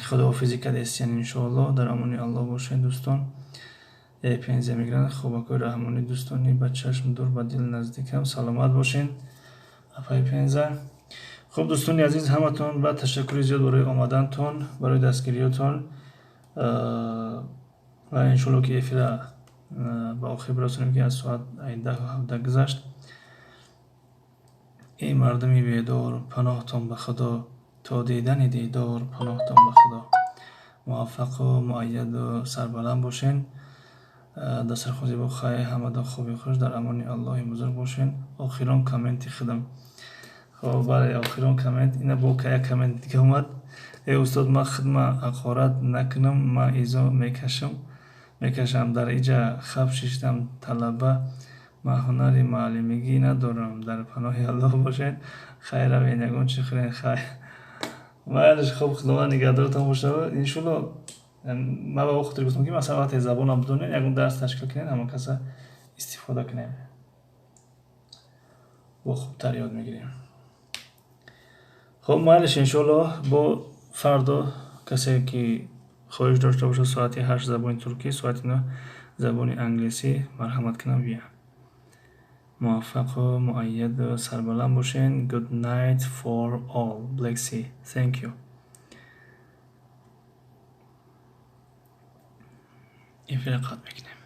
худоҳофизӣ кардестиян. Иншоалло, дар амони Аллоҳ бошед, дӯстон. Пензия мегиранд. Хобакои раҳмонӣ, дӯстони ба чашм дур, ба дил наздикам, саломат бошед, апаи Пенза. Хуб, дӯстони азиз, ҳаматон ба ташаккури зиёд барои омадантон, барои дастгириётон ва иншоалло, ки эфира ба охир бирасонем, ки аз соат 10:17 гузашт. Эй мардуми бедор, паноҳтон ба Худо, то дидани дидор, паноҳтон ба Худо. Муваффақу муайяду сарбаланд бошен. Дастархон зебо. Хайр, ҳамадон хуби хуш, дар амони Аллоҳи бузург бошен. Охирон комменти худам. Хоб, бале, охирон коммент. Ина бо як коммент дига омад: «Э устод, ман худма ҳақорат накунам, ман изо мекашам, дар иҷа хаб шиштам, талаба, ман ҳунари муаллимигӣ надорам. Дар паноҳи Аллоҳ бошед. Хайр, равен, ягон чи хӯрен, хайр, майлиш». Хоб, Худованд нигаҳдоротон бошад, иншоалло. Ман ба хотир гуфтам, ки масалан, вақте забонам бидонем, ягон дарс ташкил кунем, ҳама каса истифода кунем, бо хубтар ёд мегирем. Хоб, майлиш, иншоалло, бо фардо касе ки хоҳиш дошта бошад, соати 8 забони туркӣ, соати 9 забони англисӣ, марҳамат кунам, бия. Муваффақу муайяду сарбаланд бошен. Good night for all. Black Sea, thank you. Эфира қатъ мекунем.